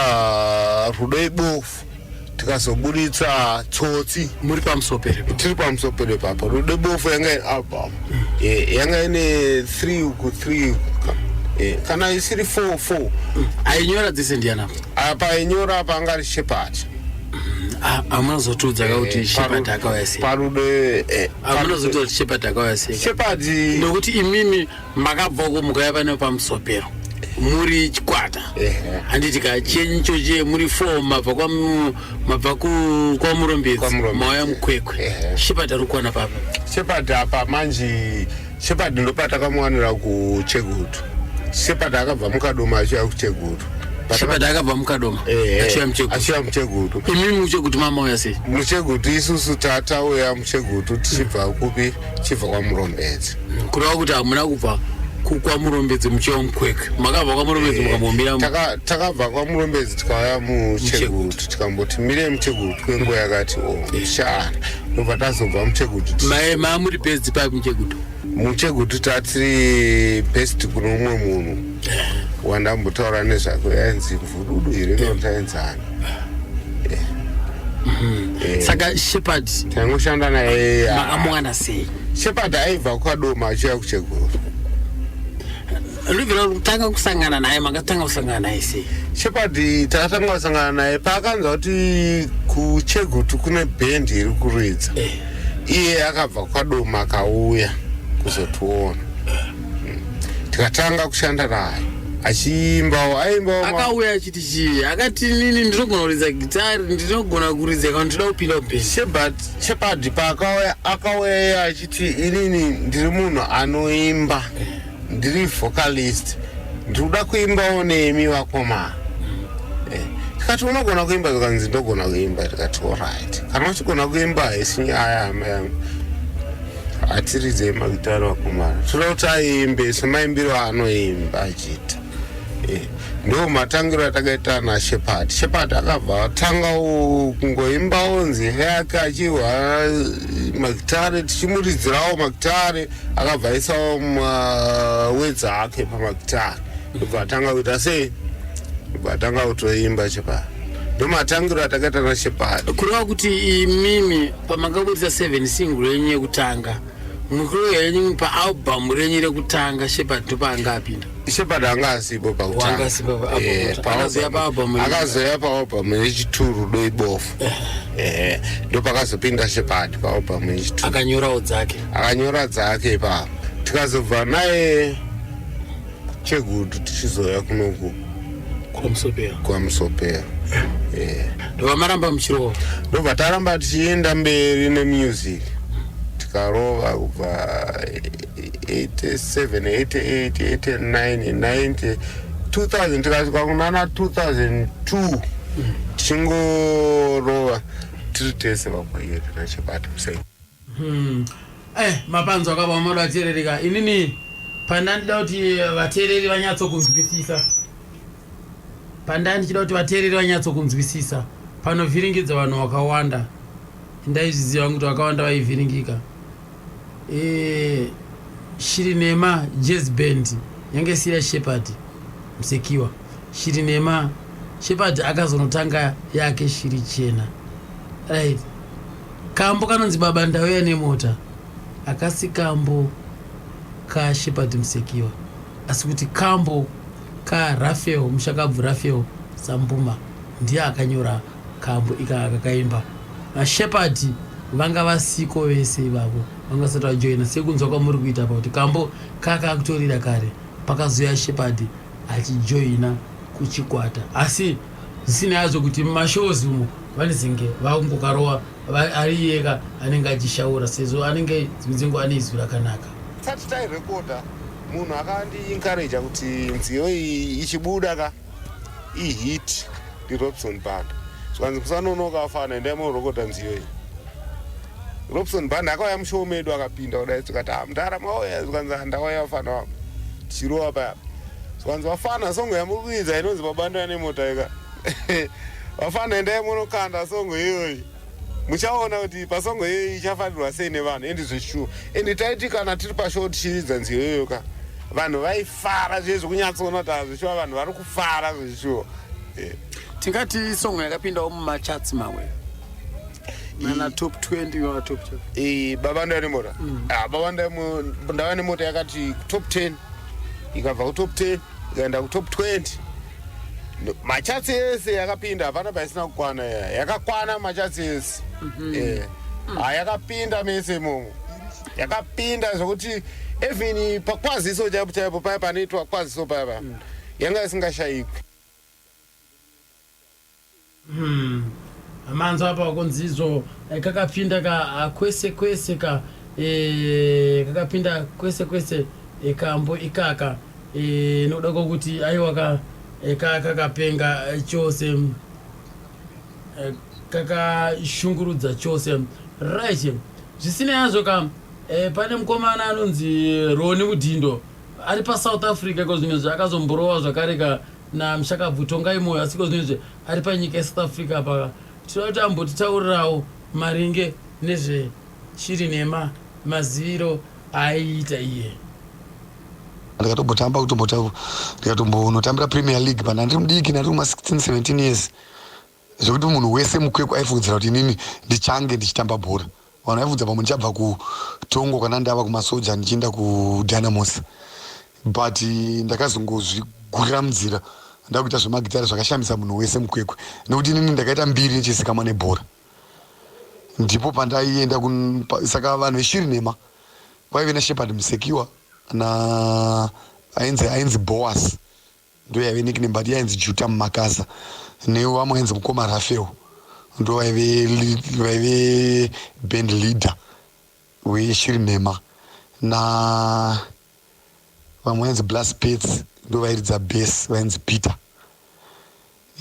Rudo Ibofu tikazobuditsa Tsotsi. Muri paMusopere? Tiri paMusopere papo. Rudo Bofu yanga iri album. Yanga ine 3 uku, 3 uku. Kana isiri 4 4. Ainyora dzese ndiana? Apa ainyora apa anga ari Shepard. Hamunozotiudza kuti Shepard akauya sei? Parudo Hamunozotiudza kuti Shepard akauya sei? Shepard Nokuti imimi makabvako mukauya pane paMusopero muri chikwata, handiti ka? Chenyu choche muri four, mabva mabva kwaMurombedzi. KwaMurombedzi. Mauya muKwekwe. Shepard ari kuwana papa? Shepard apa manje, Shepard ndopatakamuwanira kuChegutu. Shepard akabva muKadoma achiuya kuChegutu. Shepard akabva muKadoma achiuya muChegutu? Achiuya muChegutu. Imimi muChegutu mamauya sei? MuChegutu isusu tatauya muChegutu tichibva kupi? Tichibva kwaMurombedzi. Kureva kuti hamuna kubva kwaMurombedzi muchiuya muKwekwe, makabva kwaMurombedzi mukambombira? Takabva kwaMurombedzi tikauya muChegutu, tikamboti mirei muChegutu kwenguva yakati o shana, ndobva tazobva muChegutu Maamuri bedzi papi muChegutu? MuChegutu tatiri best kuno umwe munhu wandambotaura nezvake, yainzi Mvududu here kana tainzani. Saka Shepard Taingoshanda naye. makamuwana sei? Shepard aibva kuKadoma achiuya kuChegutu. Ndobvira kutanga kusangana naye, makatanga kusangana naye sei? Shepard takatanga kusangana naye paakanzwa kuti kuChegutu kune bhendi iri kuridza. Iye akabva kwaDoma akauya kuzotiona. Tikatanga kushanda naye achiimbawo, aimbawo. Akauya achiti chii? Akati, "Nini ndinogona kuridza gitari, ndinogona kuridza," kana, "Ndinoda kupinda mubhendi"? Shepard paakauya, akauya achiti, "Inini ndiri munhu anoimba, ndiri vocalist, ndiri kuda kuimbawo nemi vakomana." Tikati, "Unogona kuimba?" Zvikanzi, "Ndogona kuimba." Tikati, "Alright, kana uchigona kuimba haisi nyaya, hama yangu, hatiridzei magitari vakomana, toda kuti aimbe semaimbiro aanoimba achiita." Ndo matangiro atakaita naShepard. Shepard akabva atangawo kungoimbawo nziyo yake achihwa magitare, tichimuridzirawo magitare. Akabva aisawo mawedzi ake pamagitare, ndobva atanga kuita sei, ndobva atanga kutoimba Shepard. Ndo matangiro atakaita naShepard. Kureva kuti imimi pamakabudisa 7 single yenyu yekutanga, mukuru yenyu paalbum renyu rekutanga, Shepard ndopaanga apinda? Shepard anga asipo. Wanga asipo pa album. Akazoya paalbum. Akazoya paalbum yechitu, Rudo Ibofu. Ndo pakazopinda Shepard paalbum yechitu. Akanyorawo dzake? Akanyora dzake ipapo. Tikazobva naye Chegutu, tichizoya kunoku. Kwamusopera. Kwamusopera. Ndobva maramba muchirova. Ndobva taramba tichienda mberi nemusic, tikarova kubva 87, 88, 89, 90, 2000, tikasvika kunana 2002 tichingorova tiri tese vakwayeri naShepard Musei. Mapanzo akabva mado ateerereka. Inini pandandida kuti vateereri vanyatsokunzwisisa, pandandichida kuti vateereri vanyatsokunzwisisa panovhiringidza vanhu vakawanda, ndaizviziva kuti vakawanda vaivhiringika. Shiri Nema Jazz Band yange isiri yaShepard Musekiwa. Shiri Nema, Shepard akazonotanga yake Shiri Chena, right? Kambo kanonzi "Baba Ndauya Nemota" akasi kambo kaShepard Musekiwa, asi kuti kambo kaRafael, mushakabvu Rafael Sambuma ndiye akanyora kambo ikaka kakaimba. VaShepard vanga vasiko vese ivavo, vanga vasati vajoina, sekunzwa kwamuri kuita pa kuti kambo kakakutorira kare pakazoya Shepard achijoina kuchikwata. Asi zvisina yazvo kuti mumashows umo vanezenge vakungokarowa ari iyeka anenge achishaura, sezvo anenge dzimwe dzenguva ane izwi rakanaka. Tisati tairekodha, munhu akandiencouraja kuti nziyo iyi ichibuda ka ihit ndiRobson Banda. Zvikanzi, "Musanonoka afana, endai munorekodha nziyo iyi." Robson Banda akauya mushow medu, akapinda kudai, tikati, "Ah, mudhara, mauya?" Zvikanzi, "Ah, ndauya vafana vangu." Tichirova paya, zvikanzi, "Vafana, song yamuri kuidza inonzi Baba Ndauya Nemota ika, vafana, endai munokanda song iyoyi, muchaona kuti pasong iyoyi ichafanirwa sei nevanhu." Endi zveshuwa, endi taiti kana tiri pashow tichiridza nziyo iyoyo ka, vanhu vaifara zvezvo, kunyatsoona kuti hazvishuwa, vanhu vari kufara zveshuwa. Tingati song yakapindawo mumacharts mamwe mana top 20 kana top 10? Baba Ndauya Nemota. Ah, Baba Ndauya Nemota yakati top 10, ikabva kutop 10 ikaenda kutop 20. Macharts ese yakapinda, hapana paisina kukwana. Ya yakakwana macharts ese. Ah, yakapinda mese imomo, yakapinda zvokuti even pakwaziso chaipo chaipo paya panoitwa kwaziso paya paya yanga isingashayikwi. Manzwa apa kunzi izvo kakapinda ka kwese kwese ka, kakapinda kwese kwese kambo ikaka, nokuda kwokuti aiwa ka, kakapenga chose, kakashungurudza chose, right? Zvisina yazvo ka, pane mukomana anonzi Roni Mudhindo ari paSouth Africa ko zvinhu zvaakazomborova zvakare ka namushakabvu Tongai Moyo, asi ko zvinezvi ari panyika yeSouth Africa pa. Tinoda kuti ambotitaurirawo maringe nezveshiri nema, maziviro aaiita iye. Ndakatombotamba, kutombota, ndikatombonotambira Premier League pana ndiri mudiki, ndandiri kuma 16, 17 years, zvekuti munhu wese muKwekwe aifungidzira kuti inini ndichange ndichitamba bhora. Vanhu vaifungidza pamwe ndichabva kuTongo kana ndava kumasoja ndichienda kuDynamos, but ndakazongozvigurira munzira ndakuita zvemagitari, zvakashamisa munhu wese muKwekwe, nekuti inini ndakaita mbiri nechizikamwa nebhora. Ndipo pandaienda saka vanhu veshiri nhema kwaive naShepherd Musekiwa na ainzi ainzi Boas ndo yaive nickname but yainzi Juta Mumakaza nevamwe ainzi mukoma Rafael ndo vaive vaive band leader weshiri nhema na vamwe vainzi Blast Pets ndo vairidza bass vainzi Peter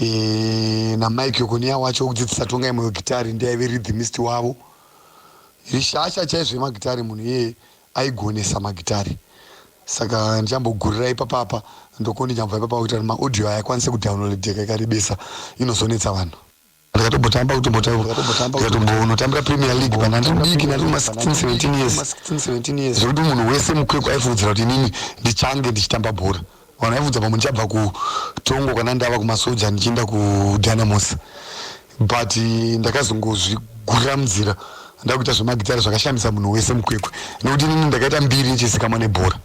e, naMike Yokonia wacho wekudzidzisa Tongai Moyo gitari ndiye aive rhythmist wavo rishasha chaizvo yemagitari munhu iyeye aigonesa magitari saka ndichambogurira ipapapa ndokoni ndichamubva ipapa kuita kuti maaudio aya akwanise kudownloadeka ikarebesa inozonetsa vanhu ndakatombotamba kutombotambira Premier League pana ndiri mudiki ndiri kuma 16 17 years 16 17 years zvekuti munhu wese mukwekwe aifungidzira kuti inini ndichange ndichitamba bhora vanhu vaibvunza pamwe ndichabva kutongo kana ndava kumasoja ndichienda kuDynamos but ndakazongozvigurira munzira ndakuita zvemagitare zvakashamisa munhu wese mukwekwe nekuti inini ndakaita mbiri ndichizikamwa nebhora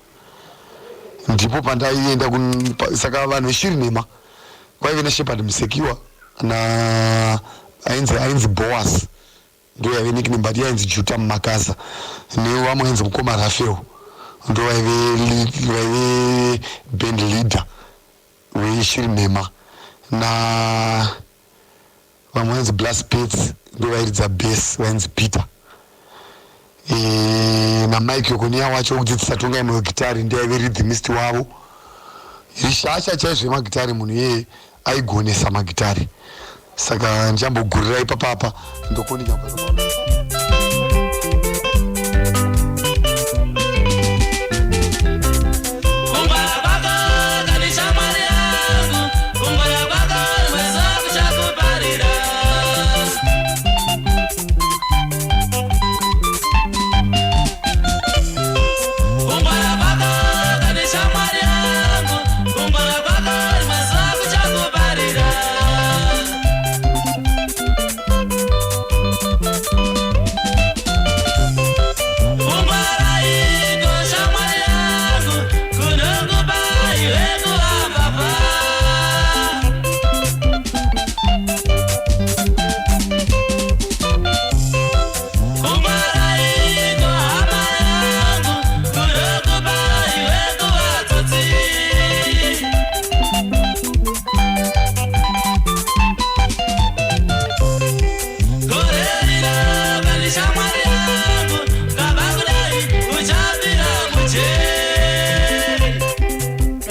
ndipo pandaienda saka vanhu veshiri nhema kwaive naShepherd Musekiwa na ainzi ainzi Boas ndo yaive nickname but yainzi Juta Mumakaza nevamwe ainzi mukoma Rafael ndo vaive vaive band leader weshiri nhema na vamwe vainzi Blast Pets ndo vairidza bass vainzi Peter e, naMike Yokonia wacho wekudzidzisa Tongai Moyo gitari ndiye aive rhythmist wavo rishasha chaizvo yemagitari munhu iyeye aigonesa magitari saka ndichambogurira ipapapa ndokoni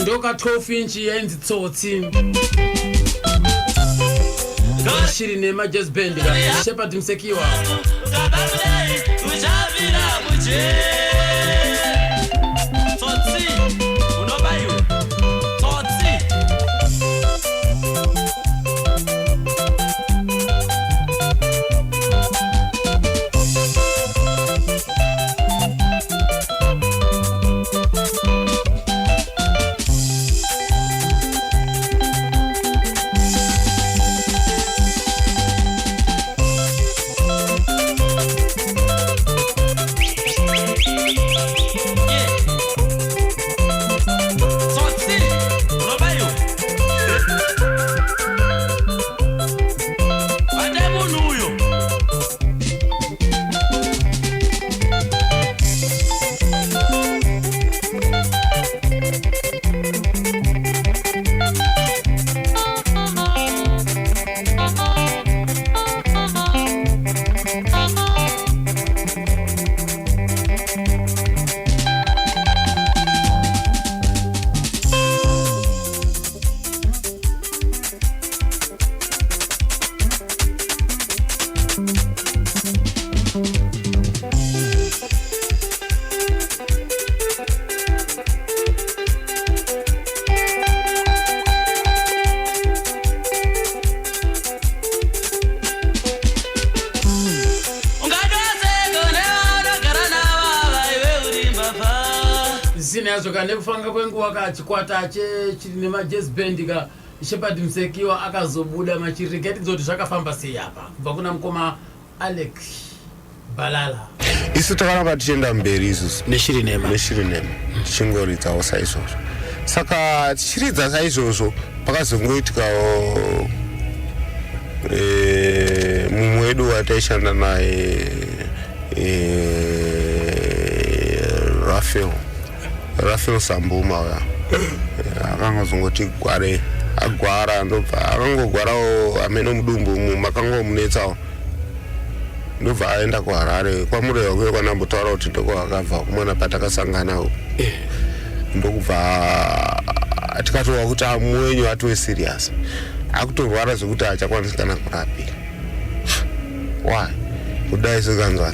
Ndoka 12 inch yainzi Tsotsi shiri nema jazz band ka Shepherd Musekiwa. Tsotsi unoba iwe tsotsi. Yeah. Tsotsi unoba iwe bata munhu uyo. Ungadoseko nevanogara navo ava iwe uri mbavha. Zvisina yazvo ka nekufanga kwenguva ka chikwata chechiri nemajazz band ka Shepherd Musekiwa akazobuda machiri. Regai tinzwe kuti zvakafamba sei apa kubva kuna mukoma Alex Balala. Isu takaramba tichienda mberi isusu neshiri nhema. Neshiri nhema tichingoridzawo saizvozvo. Saka tichiridza saizvozvo pakazongoitikawo mumwe wedu. wedu wataishanda naye Rafael Sambuma uya akanga zongoti gware agwara, ndobva akangogwarawo amene mudumbu umu makangomunetsawo, ndobva aenda kuHarare kwaMurewa kuye kwanambotaura kuti ndokwakabva kumwana patakasanganawo. Ndokubva tikatowa kuti amuwenyu atove serious, akutorwara zvekuti haachakwanisi kana kurapika. Why kudai sekanzwa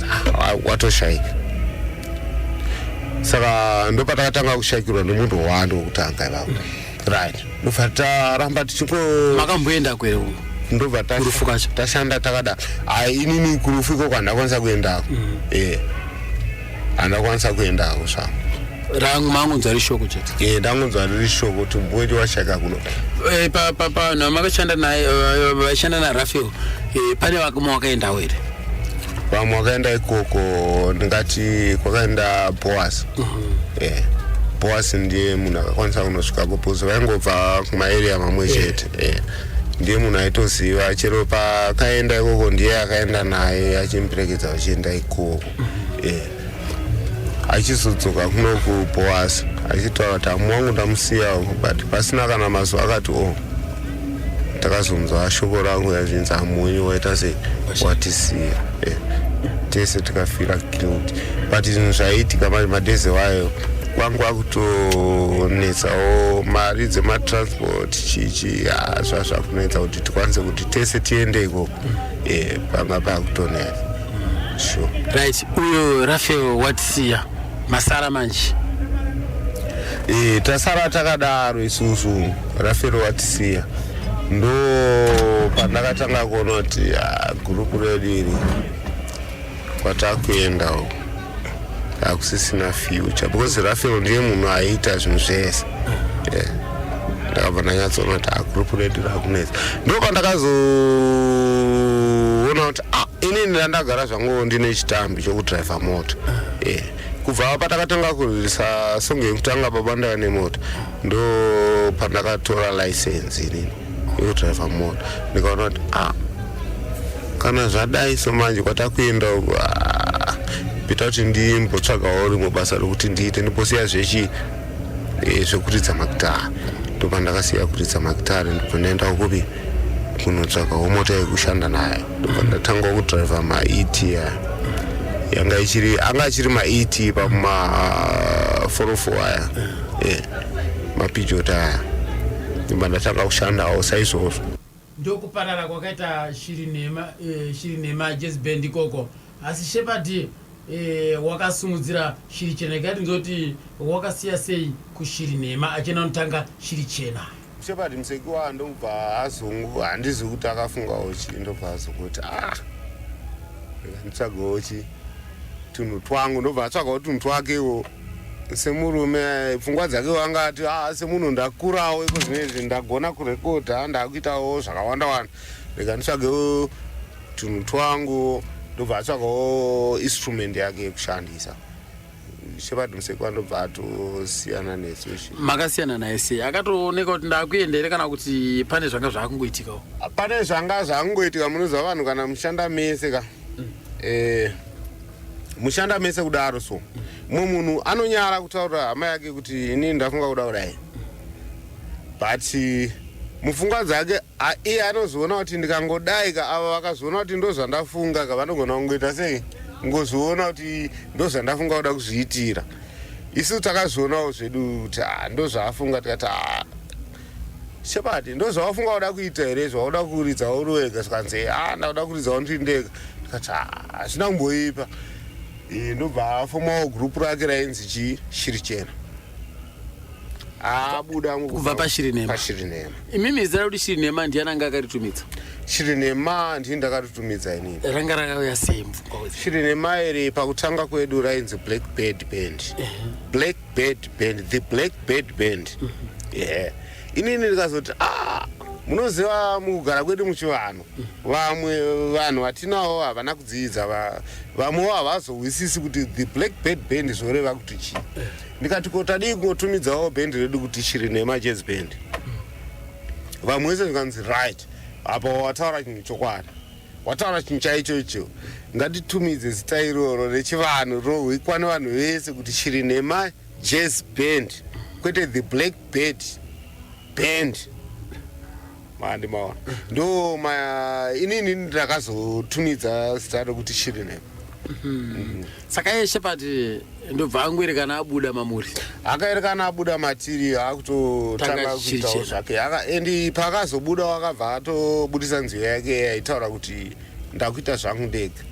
watoshayika. Saka ndopatakatanga kushayikirwa nemunhu wandi wokutanga ipapo, right? Ndobva taramba tichingo Makamboenda kwere uko? Ndobva Kurufu kwacho? Tashanda takada. Ai, inini kurufu ikoko handakwanisa kuendako. Handakwanisa kuendako zvangu. Rangu mangunzwa rishoko chete? Ndangonzwa riri shoko kuti mbuwedu washaika kuno. Panhu vamakashanda naye, vaishanda naRafael, pane vamwe wakaendawo here? Vamwe vakaenda ikoko, ndingati kwakaenda Boas. Boas ndiye munhu akakwanisa kunosvikako because vaingobva kumaarea mamwe chete. Ndiye munhu aitoziva chero pakaenda ikoko, ndiye akaenda naye achimuperekedza vachienda ikoko. Achizodzoka kuno kuBoas achitaura kuti amu wangu ndamusiya uko, but pasina kana mazuva akati o takazonzwa shoko rangu yazvinzi amunyu waita sei, watisiya. Tese tikafira guilt, but zvinhu zvaiitika manje madheze wayo kwangu akutonetsawo mari dzematransport chichi zvakunetsa kuti tikwanise kuti tese tiende ikoko. Panga pakutonetsa, sure. Right, uyo Rafael watisiya, masara manje? Tasara takadaro isusu. Rafael watisiya, ndo pandakatanga kuona kuti gurupu redu iri kwatakuenda uku hakusisina future, because Rafael ndiye munhu aiita zvinhu zvese. Ndakabva ndanyatsoona kuti gurupu redu rakunetsa. Ndo pandakazoona kuti inini ndandagara zvangu ndine chitambi chokudhiraivha mota. Kubva patakatanga kurisa song yekutanga Baba Ndava Nemota, ndo pandakatora license inini yekudhiraivha mota. Ndikaona kuti kana zvadai so manje kwatakuenda uku, better kuti ndimbotsvagawo rimwe basa rekuti ndiite, ndimbosiya zvechi zvekuridza magitari. Ndopandakasiya kuridza magitari, ndobva ndaenda kupi, kunotsvagawo mota yekushanda nayo. Ndobva ndatangawo kudhiraivha maET aya, yanga ichiri, anga achiri maET pama 404 aya, maPeugeot aya. Ndobva ndatanga kushandawo saizvozvo. Ndokuparara kwakaita Shiri Nhema Jazz Band ikoko. Asi Shepard, wakasumudzira Shiri Chena. Ikati nzoti wakasiya sei kuShiri Nhema achienda kunotanga Shiri Chena? Shepard Musekiwa ndobva azongu, handizivi kuti akafungawo chii, ndobva azongoti, nditsvagawo chi tunhu twangu. Ndobva atsvagawo tunhu twakewo. Semurume pfungwa dzake wanga ati, semunhu ndakurawo iko zvinezvi, ndagona kurekodha, ndakuitawo zvakawanda wanda, rega nditsvagewo tunhu twangu. Ndobva atsvagawo instrument yake yekushandisa. Shepard Musekiwa ndobva atosiyana nesu. Makasiyana naye sei? Akatooneka kuti ndakuenda here, kana kuti pane zvanga zvaakungoitikawo? Pane zvanga zvakungoitika. Munoziva vanhu kana mushanda mese ka, mushanda mese kudaro, so mumwe munhu anonyara kutaurira hama yake kuti inini ndafunga kuda kudai, but mupfungwa dzake iye anozoona kuti ndikangodai ka, ava vakazoona kuti ndo zvandafunga ka, vanogona kungoita sei, ngozviona kuti ndo zvandafunga kuda kuzviitira. Isu takazvionawo zvedu kuti ndo zvaafunga. Tikati, Shepard, ndo zvawafunga kuda kuita here, zvauda kuridza uri wega?" Zvikanzi, "Ndakuda kuridzawo ndiri ndega." Tikati, "Hazvina kumboipa." Ndobva afomawo gurupu rake rainzi chii, Shiri Chena. Abuda Kubva paShiri Nhema. Pashiri Nhema. Imimi zita rekuti Shiri Nhema ndiani anga akaritumidza? Shiri Nhema ndini ndakaritumidza inini. Ranga rakauya sei mupfungwa wedze? Shiri Nhema iri pakutanga kwedu rainzi Black Bird Band, Black Bird Band, the Black Bird Band. Yeah, inini ndikazoti, munoziva mukugara kwedu muchivanhu, vamwe vanhu vatinawo havana kudzidza, vamwewo havazohwisisi kuti the Black Bird Band zvoreva kuti chii. Ndikati, ko tadii kungotumidzawo bhendi redu kuti Shiri Nhema Jazz Band? Vamwe vese zvikanzi, "Right, apa wataura chinhu chokwadi." Wataura chinhu chaicho icho. Ngatitumidze zita iroro rechivanhu rohwikwa nevanhu vese kuti Chirinhema Jazz Band kwete the Black Bird Band. Mandi maona. Ndo ma inini ndakazotumidza zita rekuti Chirinhema. Saka iye Shepard ndobva angoerekana abuda mamuri. Akaerekana abuda matiri akutotanga Tanga chiri kuitawo chena. zvake. And paakazobuda wakabva atobudisa nziyo yake yaitaura kuti ndakuita zvangu ndega.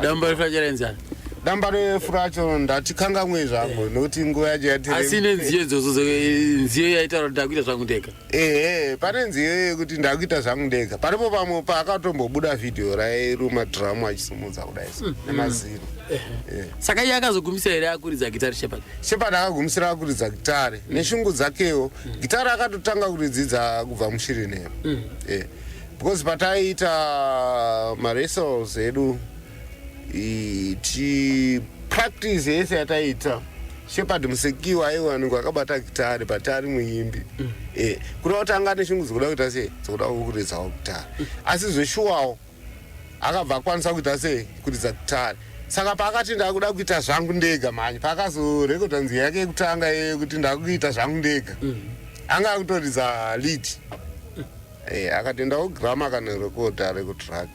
Damba refu rainzani? Damba refu racho ndati kangamwe zvangu nokuti nguva yacho yatiri. Asi nenziyo idzodzo, nziyo yaitaura kuti ndakuita zvangu ndega. Ehe, pane nziyo yekuti ndakuita zvangu ndega. Paripo pamwe paakatombobuda vhidhiyo rairuma dhiramu achisimudza kudai so, nemazino. Saka iye akazogumisira here akuridza gitari Shepard? Shepard akagumisira akuridza gitare neshungu dzakewo. Gitare akatotanga kuridzidza kubva muShirinhema. Because pataiita marehearsals edu, practice yese yataiita, Shepard Musekiwa aiwanikwa akabata gitare but ari muimbi. Kuda kuti anga ane shungu dzekuda kuita sei, dzekuda kuridzawo gitare. Asi zveshuwawo akabva akwanisa kuita sei, kuridza gitare. Saka paakati ndakuda kuita zvangu ndega manje, paakazorekodha nziyo yake yekutanga yekuti ndakuita zvangu ndega, anga akutoridza lead. Akatoendawo grama akanorekodha record rake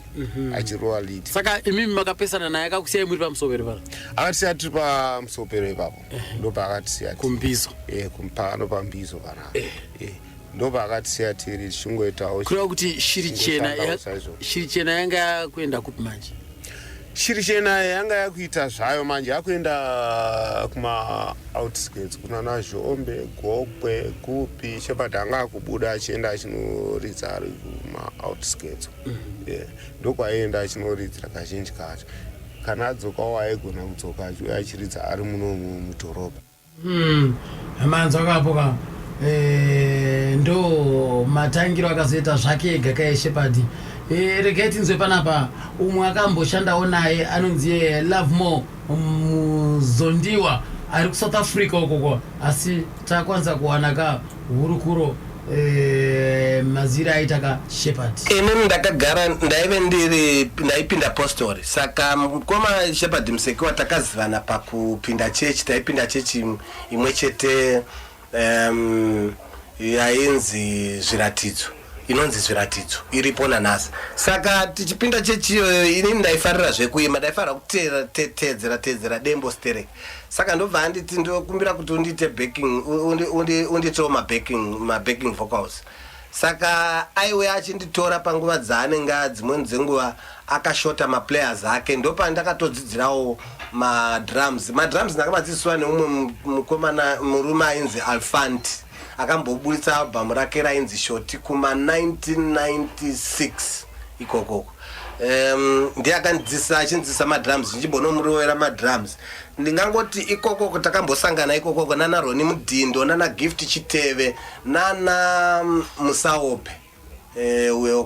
achirova lead. Saka imimi makapesana naye, akakusiyai muri pamusopero pano? Akatisiya tiri pamusopero ipapo, ndopaakatisiya tiri. Kumbizo? Pano pambizo panapa. Ndopaakatisiya tiri tichingoitawo. Kureva kuti shiri chena Chingotangawo saizvozvo. Shiri chena yanga yakuenda kupi manje? Shiri chena yanga yakuita zvayo manje, yakuenda kuma outskirts kunana Zhombe, Gokwe, kupi. Shepard anga akubuda achienda achinoridza ari kuma outskirts. Yeah, ndokwaienda achinoridzira kazhinji kacho. Kana adzokawo aigona kudzoka achiuya achiridza ari munomu mudhorobha. Manzwa kapo ka, ndo matangiro akazoita zvake ega kaye Shepard. Regai tinzwe panapa umwe akamboshandawo naye anonzi Lovemore Muzondiwa ari kuSouth Africa ukoko, asi takwanisa kuwana ka hurukuro maziri aita ka Shepard. Inini ndakagara ndaive ndiri ndaipinda postori, saka mukoma Shepard Musekiwa takazivana pakupinda chechi. Taipinda chechi imwe chete yainzi Zviratidzo, inonzi Zviratidzo, iripo nanhasi. Saka tichipinda chechi iyoyo, inini ndaifarira zvekuimba, ndaifarira kuteedzera teedzera dembo sterek. Saka ndobva anditi, "Ndokumbira kuti undiite backing, undiitewo mabacking vocals." Saka aiwe achinditora panguva dzaanenge dzimweni dzenguva akashota maplayers ake. Ndopandakatodzidzirawo madrums. Madrums ndakamadzidziswa neumwe mukomana, murume ainzi Alfant, akamboburitsa albhamu rake rainzi Shoti kuma 1996 ikokoko. Ndiye akandidzidzisa, achindidzidzisa madrums, ndichimbonomurovera madrums. Ndingangoti ikokoko takambosangana ikokoko nana Roni Mudhindo, nana Gift Chiteve, nana Musaope, uyo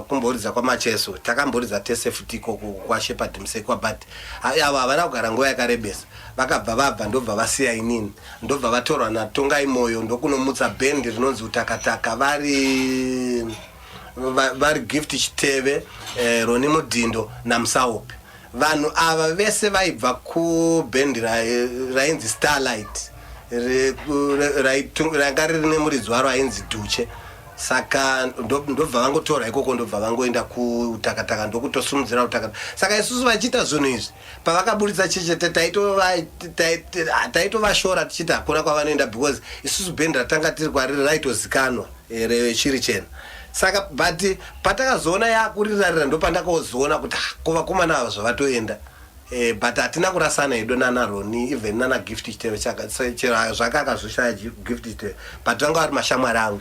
kumboridza kwaMacheso. Takamboridza tese futi ikoko kwaShepard Musekwa, but avo havana kugara nguva yakarebesa, vakabva vabva, ndobva vasiya inini, ndobva vatorwa naTongai Moyo ndokunomutsa bhendi rinonzi Utakataka, vari Gift Chiteve, Roni Mudhindo naMusaope. Vanhu ava vese vaibva kubhendi rainzi Starlight, ranga riri nemuridzi waro ainzi Duche. Saka ndobva vangotora ikoko, ndobva vangoenda kuUtakataka, ndokutosimudzira Utakataka. Saka isusu vachiita zvinhu izvi, pavakaburitsa chechete, taitovashora tichiti hakuna kwavanoenda, because isusu bhendi ratanga tiri kwariri raitozikanwa, rechiri chena. Saka but patakazoona yakurirarira, ndopandakazoona kuti, "Ah, ko vakomana ava zvavatoenda." But hatina kurasana hedu nana Roni, even nana Gift Chiteve. Chero zvake akazoshaya Gift Chiteve, but vanga vari mashamwari angu.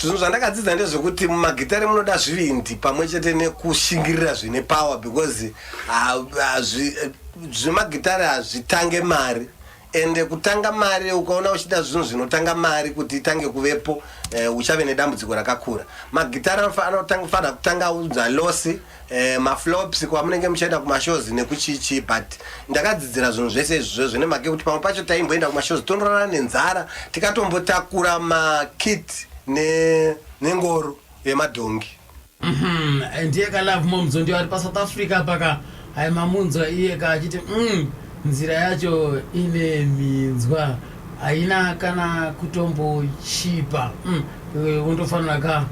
Zvinhu zvandakadzidza ndezvekuti mumagitare munoda zvivindi pamwe chete nekushingirira zvine power, because zvemagitare hazvitange mari, ende kutanga mari, ukaona uchida zvinhu zvinotanga mari kuti itange kuvepo, uchave nedambudziko rakakura. Magitare anofanira kutanga audza loss, maflops kwamunenge muchienda kumashows nekuchichi. But ndakadzidzira zvinhu zvese izvozvo nemhaka yekuti pamwe pacho taimboenda kumashows tonorara nenzara, tikatombotakura makit nengoro yemadhongi. Ndiye ka Lovemore Muzondiwa ari paSouth Africa paka hai mamunzwa iye ka achiti nzira yacho ine minzwa haina kana kutombochipa. Undofanira ka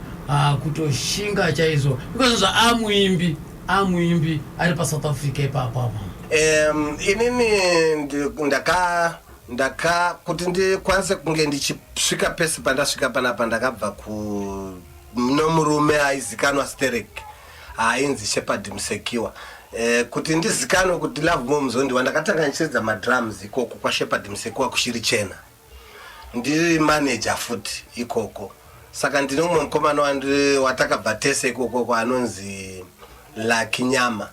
kutoshinga chaizvo because zvaamuimbi amuimbi ari paSouth Africa ipapo apa. Inini ndaka ndaka kuti ndikwanise kunge ndichisvika pese pandasvika panapa, ndakabva ku nomurume aizikanwa sterek ainzi Shepard Musekiwa. Kuti ndizikanwe kuti Lovemore Muzondiwa, ndakatanga ndichiridza madrums ikoko kwaShepard Musekiwa kuShiri Chena, ndiri manager futi ikoko. Saka ndine umwe mukomana watakabva tese ikoko anonzi Lucky Nyama.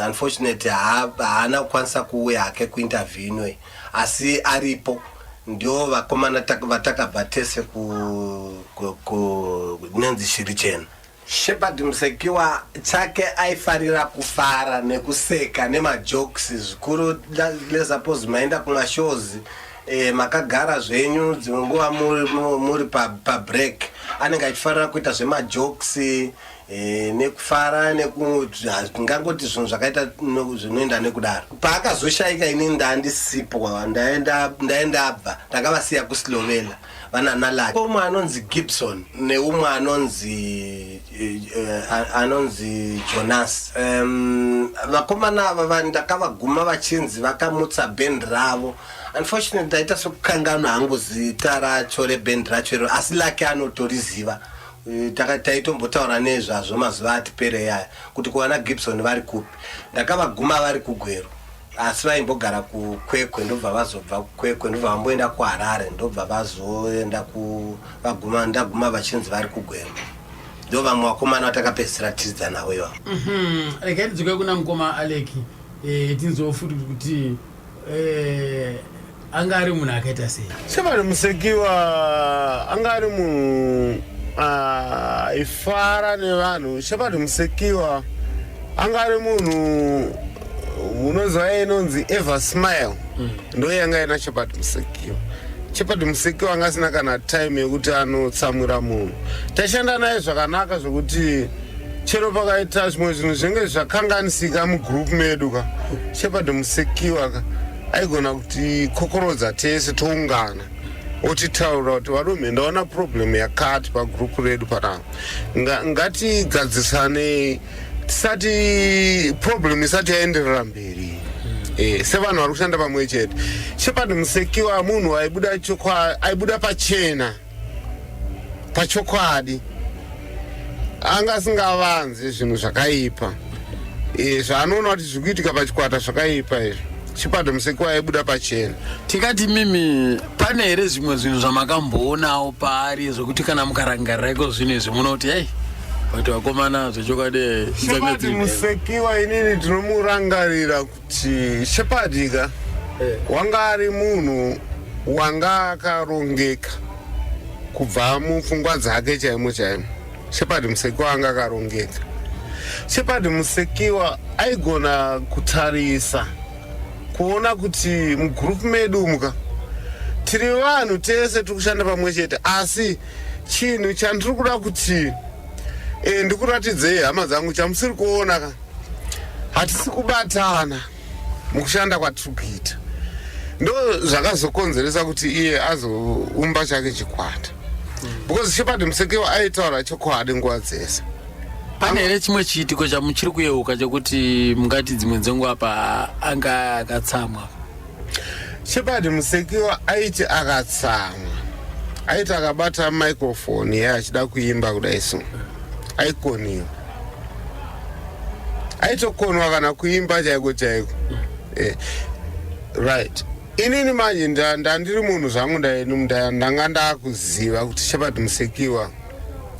Unfortunately haana kukwanisa kuuya hake kuinterview inoi, asi aripo. Ndio vakomana vatakabva tese ku nenzi Shiri Chena. Shepard Musekiwa chake aifarira kufara nekuseka nemajokes zvikuru. Let's suppose maenda kumashows, makagara zvenyu, dzimwe nguva muri pabreak, anenge achifarira kuita zvemajokes, nekufara, nekungangoti zvinhu zvakaita zvinoenda nekudaro. Paakazoshayika, inini ndandisipo, ndaendabva, ndakavasiya kuSilovela vanana Lucky, umwe anonzi Gibson neumwe anonzi Jonas. Vakomana ava ndakavaguma vachinzi vakamutsa band ravo. Unfortunately ndaita sekukanganwa hangu zita racho reband racho iro, asi Lucky anotoriziva. Taitombotaura nezvazvo mazuva atiperei aya kuti kuvana Gibson vari kupi. Ndakavaguma vari kuGweru, asi vaimbogara kuKwekwe, ndobva vazobva kuKwekwe, ndobva vamboenda kuHarare, ndobva vazoenda vaguma, ndaguma vachinzi vari kuGweru. Ndo vamwe vakomana vatakapedzisira tiridza navo ivavo. Regai ndidzoke kuna mukoma Aleki, tinzwewo futi kuti anga ari munhu akaita sei. Shepard Musekiwa anga ari munhu aifara nevanhu. Shepard Musekiwa anga ari munhu unoziva inonzi ever smile, ndo yanga ina Shepard Musekiwa. Shepard Musekiwa anga asina kana time yekuti anotsamwira munhu. Taishanda naye zvakanaka zvokuti chero pakaita zvimwe zvinhu zvinenge zvakanganisika mugroup medu ka, Shepard Musekiwa ka aigona kuti kokorodza tese, toungana, otitaura kuti, "Varume, ndaona problem yakati pagroup redu panapa. Ngatigadzisanei tisati problem isati yaenderera mberi sevanhu vari kushanda pamwe chete." Shepard Musekiwa munhu aibuda aibuda pachena pachokwadi, anga asingavanzi zvinhu zvakaipa. Zvaanoona kuti zviri kuitika pachikwata zvakaipa izvi, Shepard Musekiwa aibuda pachena. Tikati mimi pane here zvimwe zvinhu zvamakamboonawo paari zvokuti kana mukarangarira iko zvinhu izvi munoti, "Hei, kuti vakomana, zvechokwadi"? Shepard Musekiwa inini tinomurangarira kuti Shepard ka wanga ari munhu wanga akarongeka kubva mupfungwa dzake chaimo chaimo. Shepard Musekiwa anga akarongeka. Shepard Musekiwa aigona kutarisa kuona kuti mugroup medu muka tiri vanhu tese tiri kushanda pamwe chete, asi chinhu chandiri kuda kuti ndikuratidzei, hama dzangu, chamusiri kuona ka, hatisi kubatana mukushanda kwatiri kuita. Ndo zvakazokonzeresa kuti iye azoumba chake chikwata, because Shepard Musekiwa aitaura chokwadi nguva dzese. Pane here chimwe chiitiko chamuchiri kuyeuka chekuti mungati dzimwe dzenguva pa anga akatsamwa? Shepard Musekiwa aiti akatsamwa, aiti akabata microphone iye achida kuimba kudai so, aikoniwa, aitokonwa kana kuimba chaiko chaiko. Right, inini manje ndandiri munhu zvangu ndanga ndakuziva kuti Shepard Musekiwa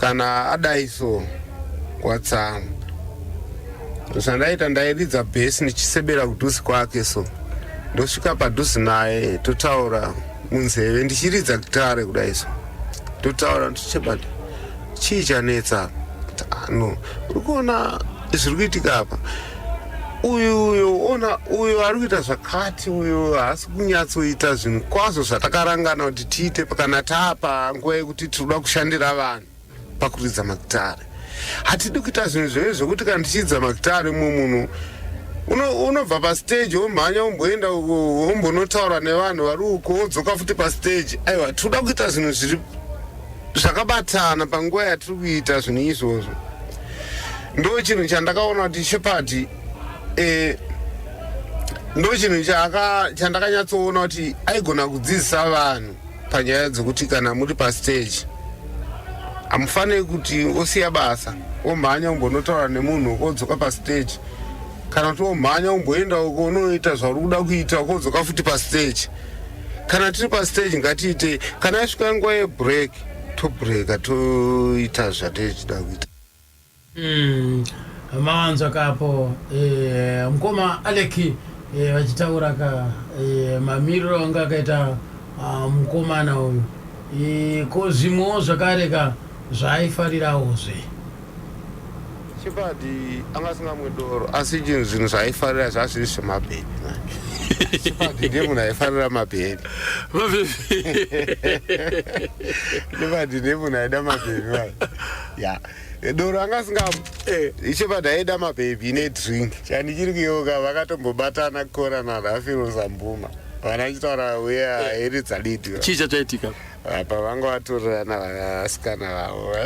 kana adai so watsamwa. Zvandaita, ndairidza bass ndichisebera kudhuzi kwake so, ndosvika padhuzi naye, totaura munzeve ndichiridza gitare kudai so, totaura, "Shepard, chii chanetsa apa?" "Ah, no, uri kuona zviri kuitika apa, uyu uyu, ona uyu ari kuita zvakati, uyu haasi kunyatsoita zvinhu kwazvo zvatakarangana kuti tiite kana taapa nguva yekuti tinoda kushandira vanhu pakuridza magitare." Hatidi kuita zvinhu zveve zvekuti kana tichiidza magitare mumwe munhu unobva pastage womhanya womboenda uko wombonotaura nevanhu vari uko wodzoka futi pastage. Aiwa, tinoda kuita zvinhu zviri zvakabatana panguva yatiri kuita zvinhu izvozvo. Ndo chinhu chandakaona kuti Shepard ndo chinhu chandakanyatsoona kuti aigona kudzidzisa vanhu panyaya dzekuti kana muri pastage hamufaniri kuti osiya basa womhanya umbonotaura nemunhu wodzoka pastage, kana kuti womhanya umboenda uko unoita zvauri kuda kuita wodzoka futi pastage. Kana tiri pastage ngatiite, kana yasvika nguva yebreak tobreka toita zvatichida kuita. Mawanzwa kapo mukoma Aleki vachitaura ka mamiriro anga akaita mukomana uyu. Ko zvimwewo zvakare ka zvaaifarirawo-zve? Shepard anga asingamwe doro, asi chinhu zvinhu zvaaifarira zvazviri zvemabhebhi manje. Shepard ndiye munhu aifarira mabhebhi. Shepard ndiye munhu aida mabhebhi manje. Ya, doro anga asingamwe. Shepard aida mabhebhi nedrink. Chandichiri kuyeuka vakatombobatana kora naRafael Zambuma. Vana vachitaura uye airidza lead. Chii chachaitika? Apa vanga vatorerana vasikana vavo.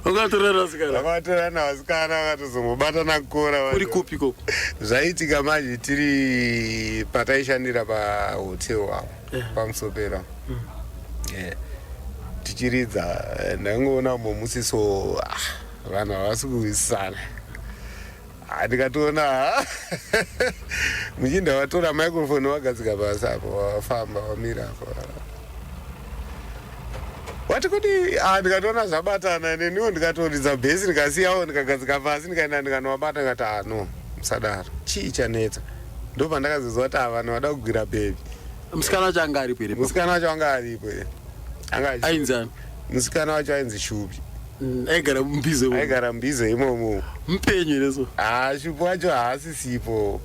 Vakatorerana vasikana. Vanga vatorerana vasikana vakatozombobatana kora. Kuri kupi koko? Zvaiitika manje tiri pataishandira pahotel apo paMusopera. Tichiridza ndangoona umwe musi so vanhu havasi kuwisana. Ndikatoona muchinda vatora microphone vagadzika pasi apo vafamba vamira apo. Wati kuti ndikatoona zvabatana neniwo ndikatoridza bhesi ndikasiyawo ndikagadzika pasi ndikaenda ndikanovabata ndikati no musadaro. Chii chanetsa? Ndopandakazozwa kuti vanhu vada kugwira bhebhi. Musikana wacho anga aripo here? Musikana wacho anga aripo here? Anga ainzi ani? Musikana wacho ainzi Shupi. Aigara mumbizo imomo. Aigara mumbizo imomo. Mupenyu here so? Shupi wacho haasisipo.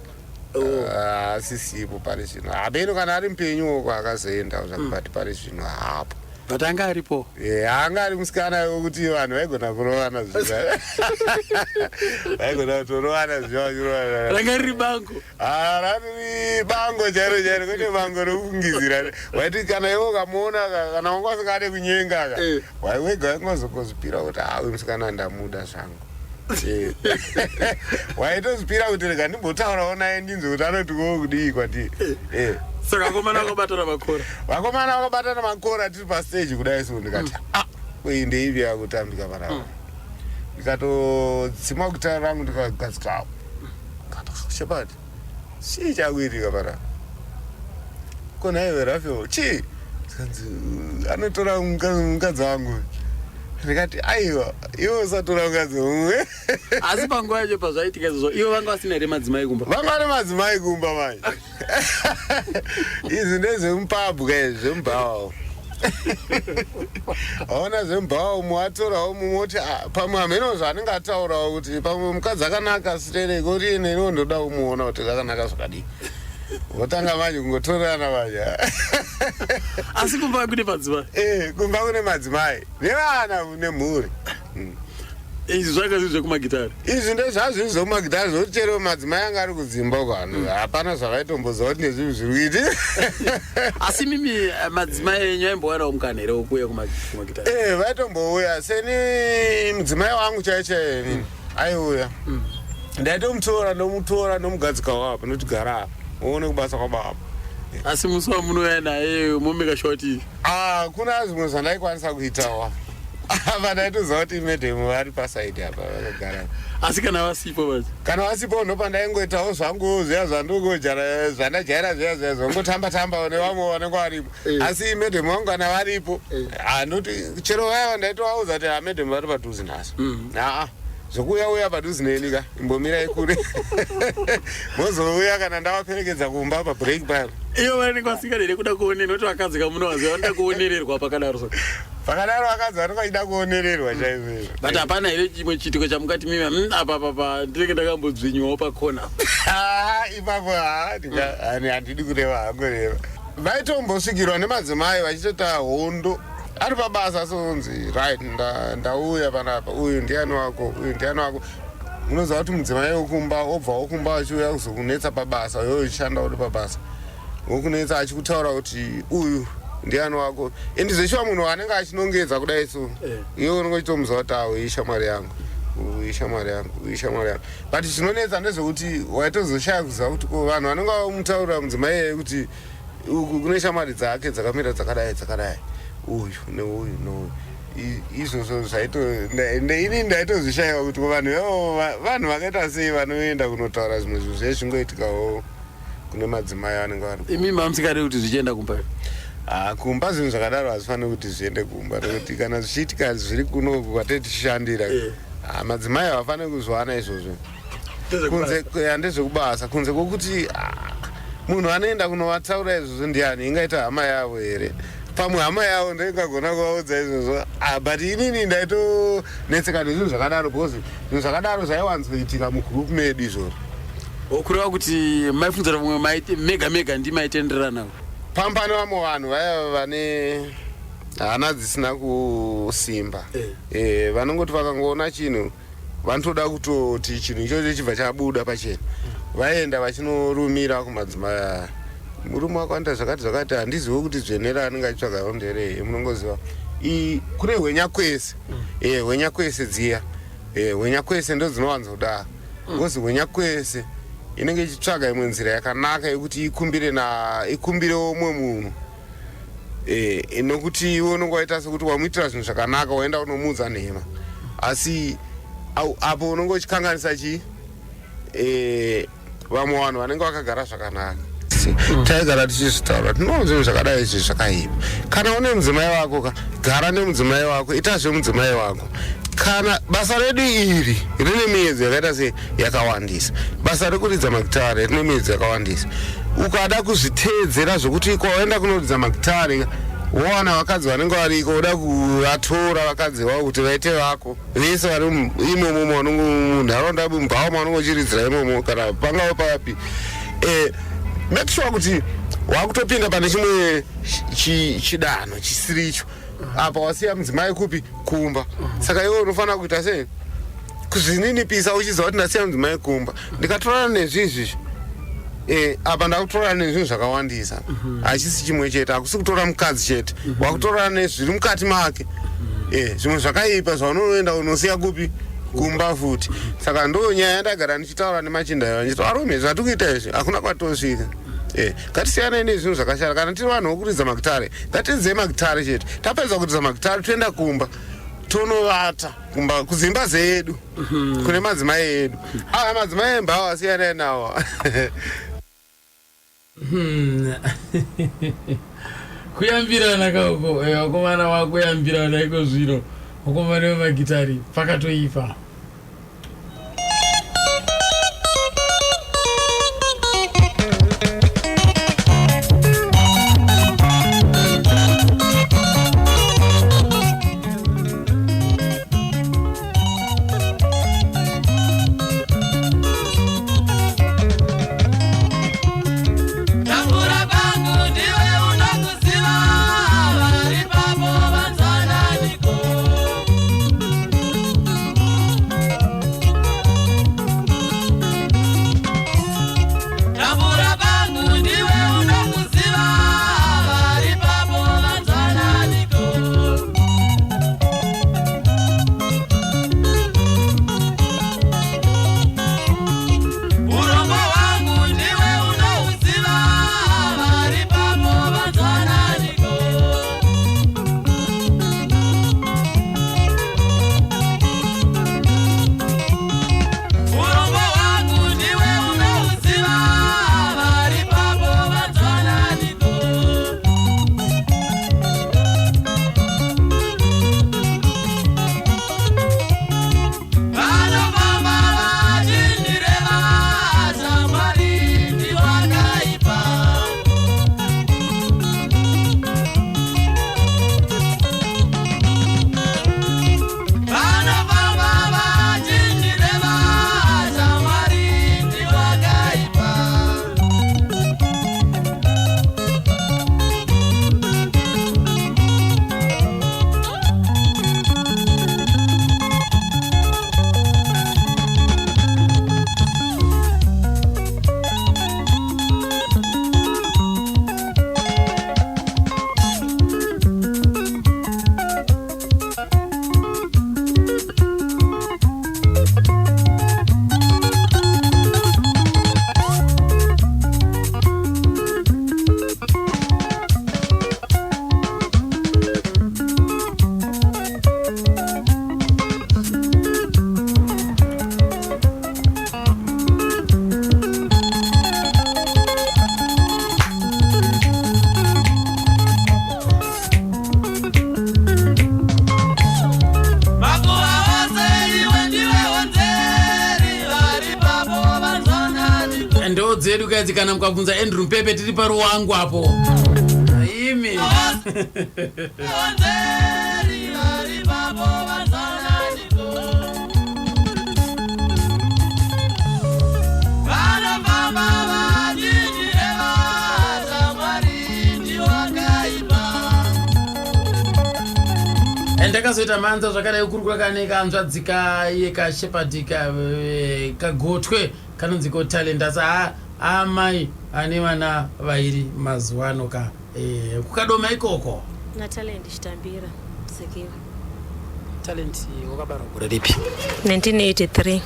Haasisipo pari zvino. Hameno kana ari mupenyu uko akazoenda but pari zvino haapo. But anga aripo. Anga ari musikana wekuti vanhu vaigona kurovana zviya. Vaigona kutorovana zviya vachirovana. Ranga riri bango. Rari bango chairo chairo kwete bango rokungizira. Waiti kana iwe ukamuona kana wanga usingade kunyenga ka. Waiwega waingozongozvipira kuti uyu musikana ndamuda zvangu. Waitozvipira kuti rega ndimbotaurawo naye ndinzwe kuti anoti wo kudii kwatiri. Saka vakomana vakabatana makora. Vakomana vakabatana makora tiri pastage kudai so ndikati iyi ndeipi yakutambika panapa. Ndikatodzima gitara rangu ndikagadzikawo. Shepard, chii chakuitika panapa? Ko nhaiwe Rafael, chii? Zikanzi anotora mukadzi wangu. Ndikati aiwa, iwe usatora mukadzi mumwe. Asi panguva yacho pazvaitika izvozvo, ivo vanga vasina here madzimai kumba? Vanga vane madzimai kumba manje. Izvi ndezvemupabwa izvi, zvemubhawa. Aona zvemubhawa umwe atorawo mumwe oti pamwe hameno zvaanenge ataurawo kuti pamwe mukadzi akanaka sitereki oti neniwo ndoda kumuona kuti akanaka zvakadii. Votanga manje kungotorerana manje. Asi kumba kune madzimai? Kumba kune madzimai nevana nemhuri. Izvi zvanga zviri zvekumagitare? Izvi ndezvazviri zvekumagitare zvekuti chero madzimai anga ari kudzimba uko hapana zvavaitomboziva kuti ndezvipi zviri kuitika. Asi mimi madzimai enyu aimbowanawo mukana here wekuuya kumagitare? Vaitombouya. Seni mudzimai wangu chaiye chaiye inini aiuya. Ndaitomutora ndomutora ndomugadzikawo apo ndoti gara apa uone kubasa kwababa. Asi musi wamunouya naye momeka shoti? Kuna zvimwe zvandaikwanisa kuitawo. Apa ndaitoziva kuti madam vari pasaidi apa vakagara. Asi kana vasipo vacho? Kana vasipo ndopandaingoitawo zvangu zviya zvandongojara zvandajaira zviya zviya zvongotamba tamba nevamwe vanenge varipo. Asi madam vangu kana varipo, ndoti chero vaya ndaitovaudza kuti madam vari padhuze nhasi. Zvokuuya uya padhuze neni ka, imbomirai kure. Mozouya kana ndavaperekedza kumba pabreak paya. Iyo vanenge vasingadi kuda kuonera nekuti vakadzi kamunovaziva vanoda kuonererwa pakadaro so. Pakadaro vakadzi vanenge vachida kuonererwa chaizvo izvo. But hapana here chimwe chiitiko chamukati mimi apa apa ndinenge ndakambodzvinywawo pakona? Ipapo handidi kureva hangu reva. Vaitombosvikirwa nemadzimai vachitoita hondo. Ari pabasa sonzi right, ndauya panapa, uyu ndiani wako, uyu ndiani wako. Unoziva kuti mudzimai wekumba obva wokumba achiuya kuzokunetsa pabasa, iwe uchishanda uri pabasa, wokunetsa achikutaura kuti uyu ndiani wako. And zveshuwa munhu anenge achinongedza kudai so, iwe unenge uchitomuziva kuti awo ishamwari yangu, uyu ishamwari yangu, uyu ishamwari yangu. But zvinonetsa ndezvekuti waitozoshaya kuziva kuti ko vanhu vanenge vamutaurira mudzimai iyeye kuti uku kune shamwari dzake dzakamira dzakadai dzakadai, uyu neuyu neuyu. Izvozvo zvaito ini ndaitozvishayiwa kuti ko vanhu ivavo vanhu vakaita sei vanoenda kunotaura zvimwe zvinhu zviye zvingoitikawo kune madzimai anenge vari. Imi mamusikade kuti zvichienda kumba? Ah, kumba zvinhu zvakadaro hazvifaniri kuti zviende kumba, nekuti kana zvichiitika zviri kunoku kwatee tichishandira, ah, madzimai havafaniri kuzviwana izvozvo. Kunze ndezvekubasa, kunze kwokuti ah, munhu anoenda kunovataura izvozvo ndiani? Ingaita hama yavo here? Pamwe hama yavo ndoingagona kuvaudza izvozvo. Ah, but inini ndaitonetseka nezvinhu zvakadaro, because zvinhu zvakadaro zvaiwanzoitika mugroup medu izvozvo. Kureva kuti maifunzira vamwe mega mega ndimaitenderana? Pambane vamwe vanhu vaya vane hana dzisina kusimba, vanongoti vakangoona chinhu vanotoda kutoti chinhu ichocho chibva chabuda pachena. Vaenda vachinorumira kumadzimai aya, murume wako anoita zvakati zvakati. Handizivi kuti dzvenera anenge achitsvaga nderei. Munongoziva kune hwenya kwese, hwenya kwese dziya, hwenya kwese ndo dzinowanzodaro, because hwenya kwese inenge ichitsvaga imwe nzira yakanaka yekuti ikumbire na ikumbire umwe munhu, nokuti iwe unonge waita sekuti wamuitira zvinhu zvakanaka, waenda unomuudza nhema, asi apo unonge uchikanganisa chii, vamwe vanhu vanenge vakagara zvakanaka. Taigara tichizvitaura tino zvinhu zvakadai izvi zvakaipa. Kana une mudzimai wako ka, gara nemudzimai wako, ita zvemudzimai wako. Kana basa redu iri rine miedzo yakaita sei, yakawandisa, basa rekuridza magitare rine miedzo yakawandisa. Ukada kuzviteedzera zvokuti kwawaenda kunoridza magitare wowana vakadzi vanenge variko, woda kuvatora vakadzi vavo kuti vaite vako vese vari imomo maunenge munharaunda mubhawa maunenge uchiridzira imomo, kana pangava papi, make sure kuti wakutopinda pane chimwe chidanho chisiri icho. Apa wasiya mudzimai kupi? Kumba. Saka iwe unofanira kuita sei? Kuzvininipisa, uchiziva kuti ndasiya mudzimai kumba, ndikatorana nezvizvi, apa ndakutorana nezvinhu zvakawandisa. Hachisi chimwe chete, hakusi kutora mukadzi chete, wakutorana nezviri mukati make, zvimwe zvakaipa zvaunoenda unosiya kupi? Kumba futi. Saka ndo nyaya yandagara ndichitaura nemachinda ayo, ndichiti varume, zvatiri kuita izvi hakuna kwatosvika. Ngatisiyanei nezvinhu zvakashata. Kana tiri vanhu vokuridza magitare, ngatiridze magitare chete. Tapedza kuridza magitare, toenda kumba, tonovata kumba kudzimba dzedu kune madzimai edu. Aya madzimai embawo asiyanai nawo. Kuyambirana kauko, vakomana vakuyambirana iko zvino, vakomana vemagitari pakatoipa. Tambura kwangu ndiwe unokuziva, vari papo vanzwananiko? Hanzvadzi, kana mukabvunza Andrew Mpepe, tiri paruwangu apo imi. Ndakazoita mhanza zvakadai kukurukura kane kanzvadzi kaiye kashepadi kagotwe kanonzi ko Talent, asi amai ane vana vairi mazuva ano ka kukadoma ikoko. NaTalent Chitambira Sekiwa. Talent, wakabarwa gore ripi? 1983,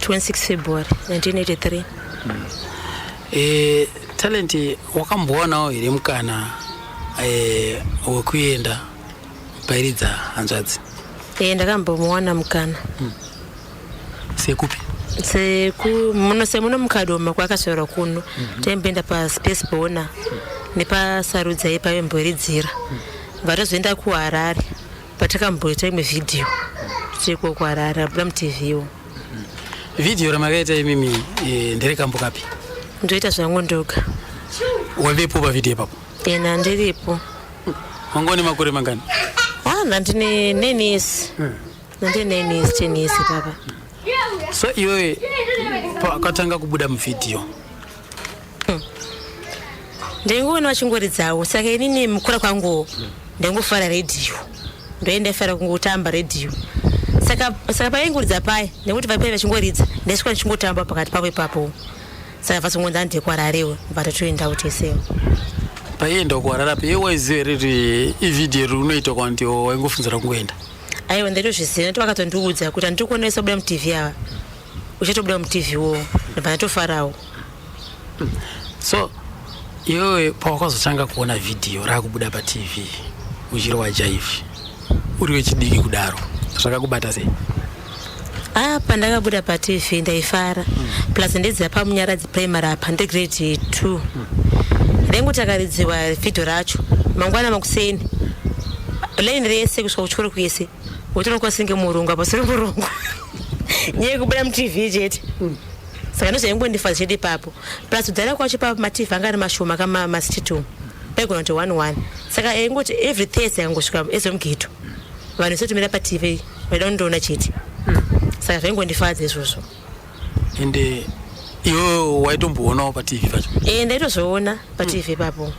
26 February 1983. Talent, wakambowanawo here mukana wekuenda pairidza hanzvadzi? Ndakambomuwana mukana. Sekupi? Seku muno, semuno mukadoma kwakazvarwa kuno. Taimboenda paSpace Bona nepaSarudzai paimboridzira. Vatozoenda kuHarare, patakamboita imwe vhidhiyo tiriko kuHarare, abuda muTVwo. Vhidhiyo ramakaita imimi nderekambo kapi? Ndoita zvangu ndoga. Wavepo pavhidhiyo ipapo? Nandiripo. Wanga une makore mangani? Ah, nandine 9 years, nandine 9 years, 10 years ipapa. So iwewe pakatanga kubuda muvhidhiyo? Ndaingoona vachingoridzawo, saka inini mukura kwangu ndaingofara redhiyo, ndoendaifara kungotamba redhiyo. Saka paingoridza paya, nekuti vapai vachingoridza, ndaisvika ndichingotamba pakati pavo ipapo. Saka vasongonzi andekwarariwo, bva tatoendawo tesewo. Paienda kuHarare iwe waiziva here kuti ivhidhiyo iri unoita kwanti waingofunzira kungoenda? Aiwa, ndaitozviziva, nekuti vakatondiudza kuti handiri kuona isabuda muTV ava, uchatobuda muTV wo, ndobva ndatofarawo. So iwewe pawakazotanga kuona vhidhiyo raakubuda paTV uchirova jaivhi uri wechidiki kudaro, zvakakubata sei? Ah, pandakabuda paTV ndaifara. Plus ndedziva paMunyaradzi Primary apa, ndegrade 2. Ndaingoti akaridziwa vhidhiyo racho mangwana makuseni, line rese kusvika kuchikoro kwese wotoonekwa senge murungu apa siri murungu, nyaya yekubuda muTV chete. Saka ndozvaingondifadza chete ipapo. Plus kudhara kwacho ipapo maTV anga ari mashoma kamamasiti umu, paigona kuti one one. Saka aingoti every Thursday akangosvika ezomughetto, vanhu vesotomira paTV vaida kundoona chete. Saka zvaingondifadza izvozvo. Ende iwewe waitomboonawo paTV pacho? Ndaitozviona paTV ipapo.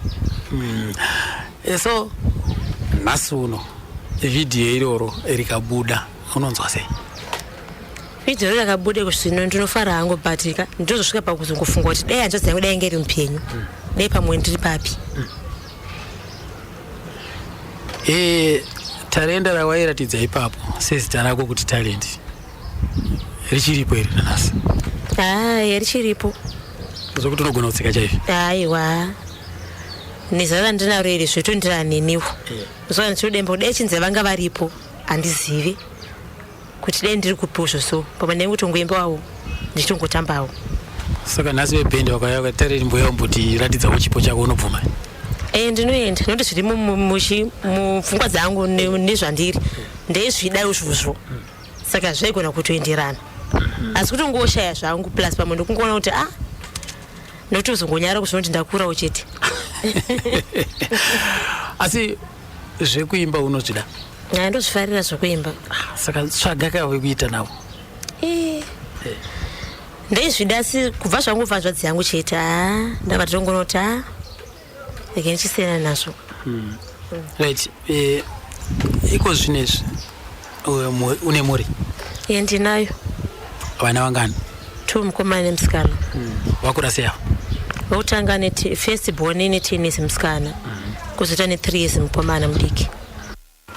So nhasi uno vhidhiyo iroro rikabuda unonzwa sei? Vhidhiyo rakabuda zvino ndinofara hangu, but ka ndozosvika pakuzongofunga kuti dai hanzvadzi yangu dai inge iri mupenyu, dai pamwe ndiri papi. Tarenda rawairatidza ipapo sezita rako kuti Talent richiripo here nanhasi? Hayi, richiripo. Zvokuti unogona kutsika chaizvo? Aiwa, nezera randinaro iri zvotondira neniwo. Saka ndichodemba kuti dai chinzi vanga varipo, handizivi kuti dai ndiri kupiwo zvoso, pamwe ndaingotongoimbawo ndichitongotambawo. Saka nhasi vebhendi vakauya vakati, "Tareri, mbuya, umbotiratidzawo chipo chako," unobvuma? Ndinoenda, nokuti zviri mupfungwa dzangu nezvandiri ndeizvida izvozvo, saka zvaigona kutoenderana. Asi kutongoshaya zvangu, plus pamwe ndokungoona kuti ah, nokutozongonyara kuzviona kuti ndakurawo chete. Asi zvekuimba unozvida? Ah, ndozvifarira zvekuimba. Saka tsvaga kavekuita navo. Ndaizvida, asi kubva zvangu hanzvadzi yangu chete, ha, ndabva titongoona kuti ha, rege ndichisiyana nazvo. Right, iko zvinezvi une mhuri? Ye, ndinayo. Vana vangani? Two, mukomana nemusikana. Vakura sei ava? Vokutanga first born ine 10 years, musikana, kuzoita ne3 years mukomana mudiki.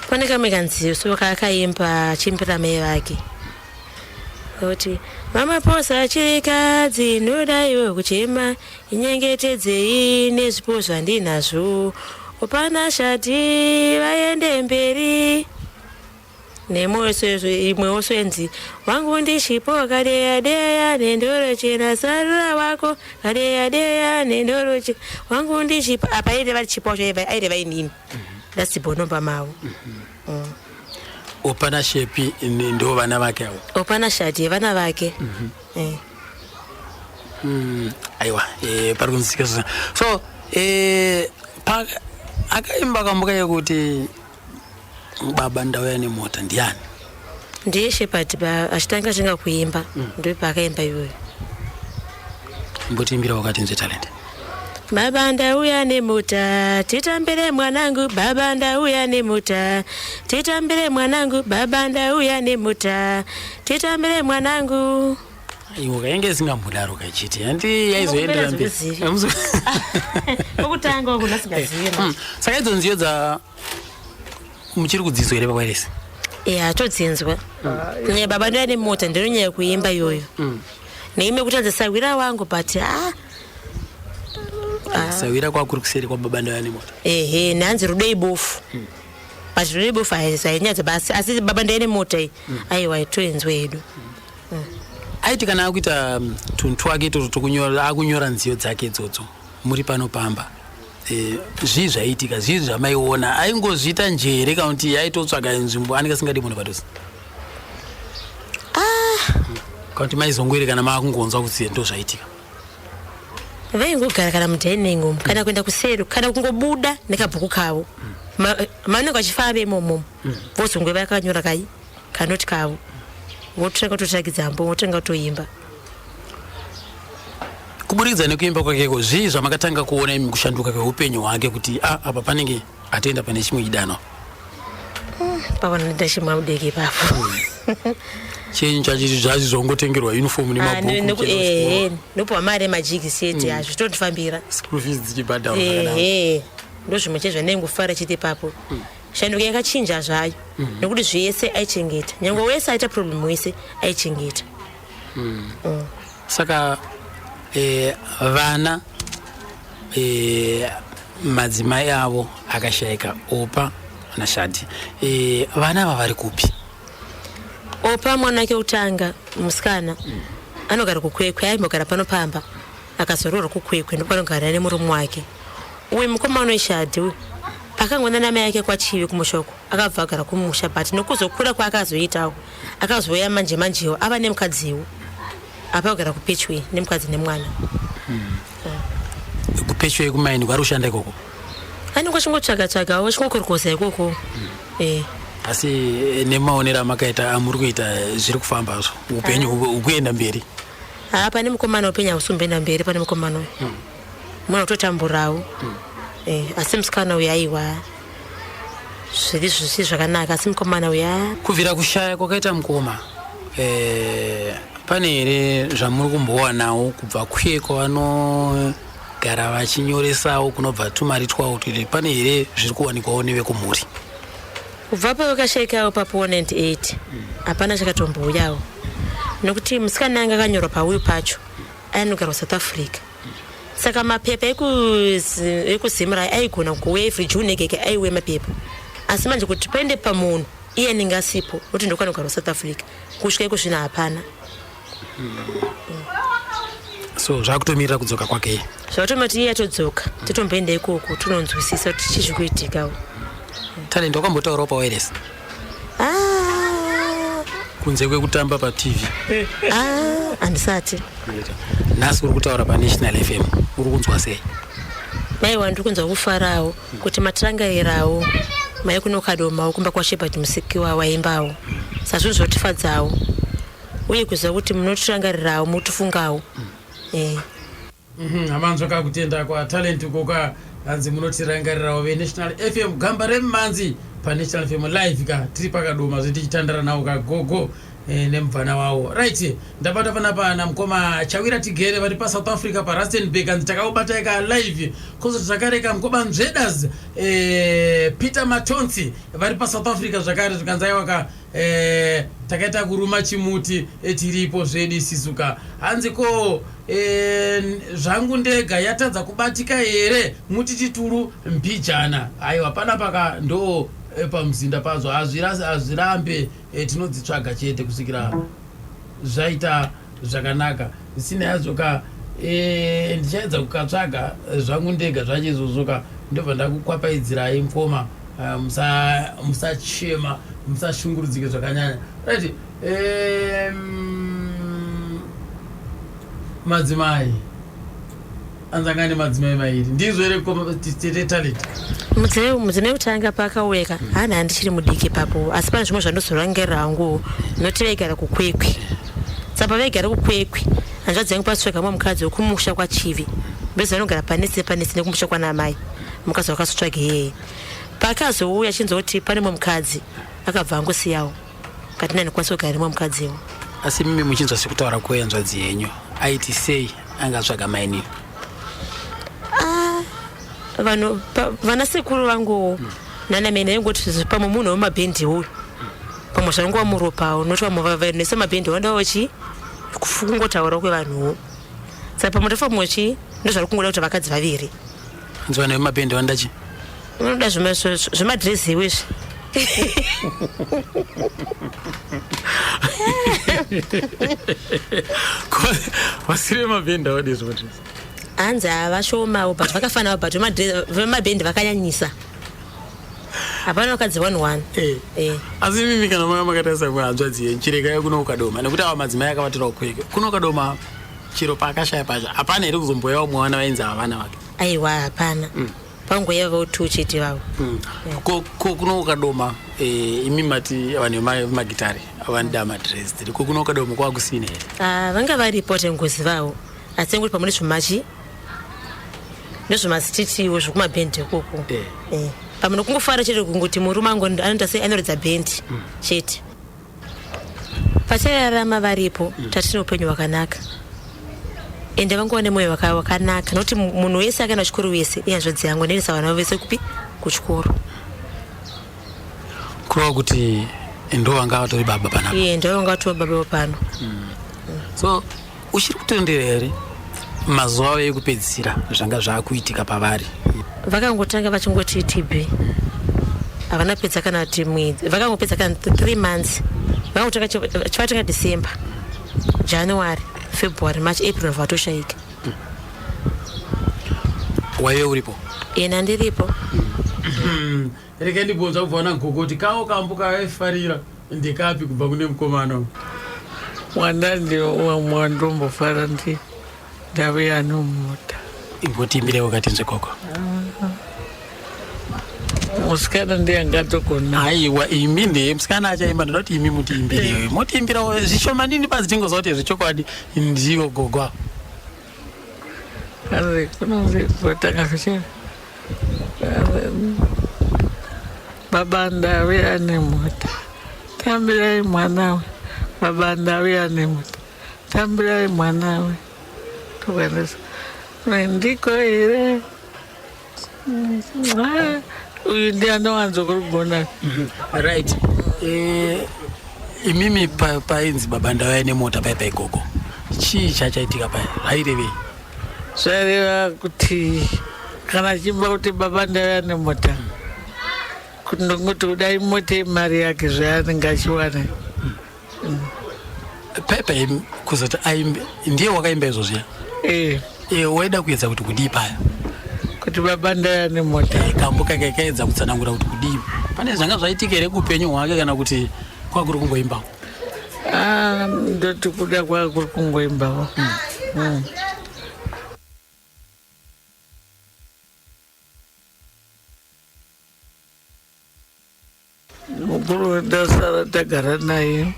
Pane kamwe kanziyo so kaakaimba achiimbira mai vake kuti, "Mamaposa chirikadzi, nodaiwo kuchema, inyengetedzei nezvipo zvandinazvo, upana shati vaende mberi nemwoyo." Imwewo soenzi, "Wangu ndishipo kadeya deya nendoro chena, sarura wako kadeya deya nendoro chena, wangu ndishipo." Apa aireva chipo wacho aireva inini, that's bonomba mavo. Opana Shepi ndo vana vake avo? Opana Shati, vana vake. Aiwa, pari kunzwisika zvose. So akaimba kambo kayekuti "Baba ndauya nemota" ndiani? Ndiye Shepard achitanga tanga kuimba. Ndo paakaimba iyoyo. Mbotiimbira wakati nzve, Talent. Baba ndauya nemota, titambire mwanangu. Baba ndauya nemota, titambire mwanangu. Baba ndauya nemota, titambire mwanangu. Iwo kainge isingambodaro kachiti handi yaizoenderera mberi. Zvikuzivi. Okutanga uku ndasingazivi. Saka idzo nziyo dza muchiri kudzidzwa here pakwairesi? Ya, todzinzwa. Kunyanya "Baba ndauya nemota" ndinonyanya kuimba iyoyo. Neimwe kutanzi "Sawira wangu", but ah. "Sawira" kwakuri kuseri kwaBaba ndauya nemota. Ehe, nanzi "Rudo ibofu", but "Rudo ibofu" hainyatso basi, asi "Baba ndauya nemota" iyi, aiwa, itoinzwa hedu. Aiti kana akuita tunhu twake itotwo tokunyora, akunyora nziyo dzake idzodzo muri pano pamba, zvii zvaiitika? Zvii zvamaiona? Aingozviita njere kana kuti aitotsvaga nzvimbo anenge asingadi munhu padhuze, kana kuti maizongwere kana maakungonzwa kuti ndo zvaitika? Vaingogara kana mudining umu, kana kuenda kuseri, kana kungobuda nekabhuku kavo. Manenge vachifamba imomo, vozongwe vakanyora kai kanoti kavo, votanga kutotsvagidza mbo, votanga kutoimba. Kuburikidza nekuimba kwakeko, zvii zvamakatanga kuona imi kushanduka kweupenyu hwake, kuti a apa panenge atoenda pane chimwe chidano? Pavana ndachimwa mudiki ipapo. Chenyu chachiti zvachi zvongotengerwa uniform nemabhuku? Ehe, nopuwa mari yemajigisi eti, hazvitondifambira. School fees dzichibhadharwa zvakanaka. Ehe, ndo zvimwe chezvandaingofara chete ipapo. Shanduko yakachinja zvayo, nekuti zvese aichengeta, nyange wese aita problem, wese aichengeta. Saka vana, madzimai avo akashayika, Opa naShadi, vana ava vari kupi? Opa mwana wake wekutanga musikana anogara kuKwekwe. Aimbogara pano pamba, akazoroorwa kuKwekwe, ndopanogara nemurume wake. Uyu mukomana weShadhi uyu pakangoenda namai ake kwaChivi kumushoko, akabva agara kumusha, but nokuzokura kwaakazoitawo, akazouya manje manjewo ava nemukadziwo apa, agara kuPechway nemukadzi nemwana. KuPechway kumaini kwari kushanda ikoko? Anenge achingotsvaga tsvagawo, achingokorokoza ikoko. Asi nemaonero amakaita amuri kuita, zviri kufamba zvo, upenyu hukuenda mberi? Haa, pane mukomana, upenyu hausi kumboenda mberi pane mukomana uyu. Munhu kutotamburawo. Asi musikana uyu, aiwa, zviri zvisi zvakanaka, asi mukomana uyu a Kubvira kushaya kwakaita mukoma, pane here zvamuri kumbowanawo kubva kuye kwavanogara vachinyoresawo, kunobva tumari twawo tuite? Pane here zviri kuwanikwawo nevekumhuri? Kubva pavakashayikawo papo 98, hapana chakatombouyawo, nokuti musikana anga akanyorwa pauyu pacho ainogara kuSouth Africa, saka mapepa ekuZimra aigona kuuya every June egeke, aiuya mapepa. Asi manje kuti paende pamunhu iye anenge asipo, nokuti ndokwanogara kuSouth Africa, kusvika iko zvino hapana. So zvakutomirira kudzoka kwake? Zvatomati iye atodzoka, totomboenda ikoko tononzwisisa kuti chii zviri kuitikawo. Talent, wakambotaurawo pawireless Ah, kunze kwekutamba paTV? Ah, handisati. Nhasi uri kutaura paNational FM, uri kunzwa sei? Maiwa, ndiri kunzwa kufarawo kuti matirangarirawo mai kunokadomawo kumba kwaShepard Musikiwa waimbawo. Sazvinhu zvotifadzawo, uye kuziva kuti munotirangarirawo, mutifungawo. Hamanzwa kakutenda kwaTalent ukoka, hanzi munotirangarirawo veNational FM, gamba remumanzi paNational FM live ka, tiri pakadoma zve tichitandara nawo kagogo nemubvana wavo. Right, ndabata panapa namukoma Chawira Tigere vari paSouth Africa paRustenburg, hanzi takaubatai ka live. Kozoti zvakareka mukoma Nzvedas Peter Matonsi vari paSouth Africa zvakare, zvikanzi aiwa ka, takaita kuruma chimuti, tiripo zvedu isisu ka. Hanzi ko zvangu ndega yatadza kubatika here? Muti tituru mbijana. Aiwa, panapa ka ndo pamuzinda pazvo, hazvirambe, tinodzitsvaga chete kusvikira zvaita zvakanaka. Zvisina yazvo ka, ndichaedza kukatsvaga zvangu ndega zvacho izvozvo ka, ndobva ndakukwapaidzirai mukoma. Musachema, musashungurudzike zvakanyanya. Right, madzimai. Anzi anga ane madzimai mairi. Ndizvo here tete Talent? Mudzimai mudzimai wekutanga paakauya hana handichiri mudiki ipapo asi pane zvimwe zvandozorangarira hangu noti vaigara kukwekwe. Saka pavaigara kukwekwe hanzvadzi yangu patsvaka mumwe mukadzi wekumusha kwaChivi. Mbezi vanogara panetse nepanetse nekumusha kwana amai. Mukadzi wakazotsvaga iyeye. Paakazouya achinzwa kuti pane mumwe mukadzi akabva angosiyawo. Kati ndandikwanisa kugara nemumwe mukadziwo. Asi mimi muchinzwa sekutaura kwehanzvadzi yenyu aiti sei anga atsvaga mainini? Ah, vanhu vana sekuru vangu nana mene vaingoti pamwe munhu wemabhendi uyu pamwe zvangova muropawo noti vamwe vanhu vese mabhendi vanodawo chi kungotaurawo kwevanhuwo saka pamwe tofa mumwe chi ndozvari kungoda kuti vakadzi vaviri. Hanzi vanhu vemabhendi vanoda chi? Vanoda zvemadress iwe izvi. Vasiri vemabhendi avadi zvemadress. Hanzi havashomawo but vakafanana but vemabhendi vakanyanyisa. Hapana vakadzi one one. Eh. Eh. Asi imimi kana manga makatarisa kuhanzvadzi yenyu chiregai kuno ukadoma nekuti ava madzimai akavatira kukweke kuno ukadoma chero paakashaya pacho hapana here kuzomboya vamwe vana vainzi ava vana vake? Aiwa hapana. Pangoya vavo two chete vavo. Ko ko kuno ukadoma eh, imi mati vanhu vemagitare vanoda madress tiri ko kuno ukadoma kwakusina here? Ah, vanga varipo tengozi vavo asi ngoti pamwe nezvemachi nezvemasititiwo zvekumabhendi ikoko. Eh. Eh. Pamwe nokungofara chete kungoti murume angu anoita sei anoridza bhendi chete. Pachairarama varipo tatine upenyu hwakanaka ende vangova nemoyo wakanaka nokuti munhu wese akaenda kuchikoro wese ihanzvadzi yangu ndoendesa vana vavo vese kupi kuchikoro. Kureva kuti ndo vanga vatori baba panapa? Iye ndo vanga vatori baba pano. So uchiri kutendera here mazuva avo ekupedzisira zvanga zvakuitika pavari? Vakangotanga vachingoti TB havana pedza kana kuti mwedzi, vakangopedza kana 3 months. Vakangotanga chivatanga December, January, February, March, April vatoshaika. Waive uripo? Ena ndiripo. Regai ndibvunza kubva kuna gogo kuti kawo kambo kavaifarira ndekapi kubva kune mukomana uyu? Mwana ndiwandombofara ndi ndave anomota. Imbotiimbirewo katinzwe gogo. Musikana ndiye angatogona. Aiwa imi ndiye musikana achaimba, ndoda kuti imi mutiimbirewo. Motiimbirawo zvishoma nini badzi tingoziva kuti zvechokwadi ndivo gogo ava. Hanzi kunonzi kutanga kuchera. Baba ndauya nemota. Tambirai mwana we. Baba ndauya nemota. Tambirai mwana we. Tokuendesa. Ndiko here? Uyu ndiye anowanzo kurigona. Right. Imimi painzi baba ndauya nemota pai pai gogo. Chii chachaitika pai? Zvairevei? Zvaireva kuti kana achimba kuti baba ndauya nemota, kuti ndongoti kudai mota imari yake zvaanenge achiwana. Pepe kuzoti aimbe ndiye wakaimba izvo zviya? Eh. Waida kuedza kuti kudii paya? Kuti baba ndauya nemota. Kambo kake kaedza kutsanangura kuti kudii. Pane zvanga zvaitika here kuupenyu hwake kana kuti kwakuri kungoimbawo? Ndoti kuda kwakuri kungoimbawo. Mukuru ndasara tagara naye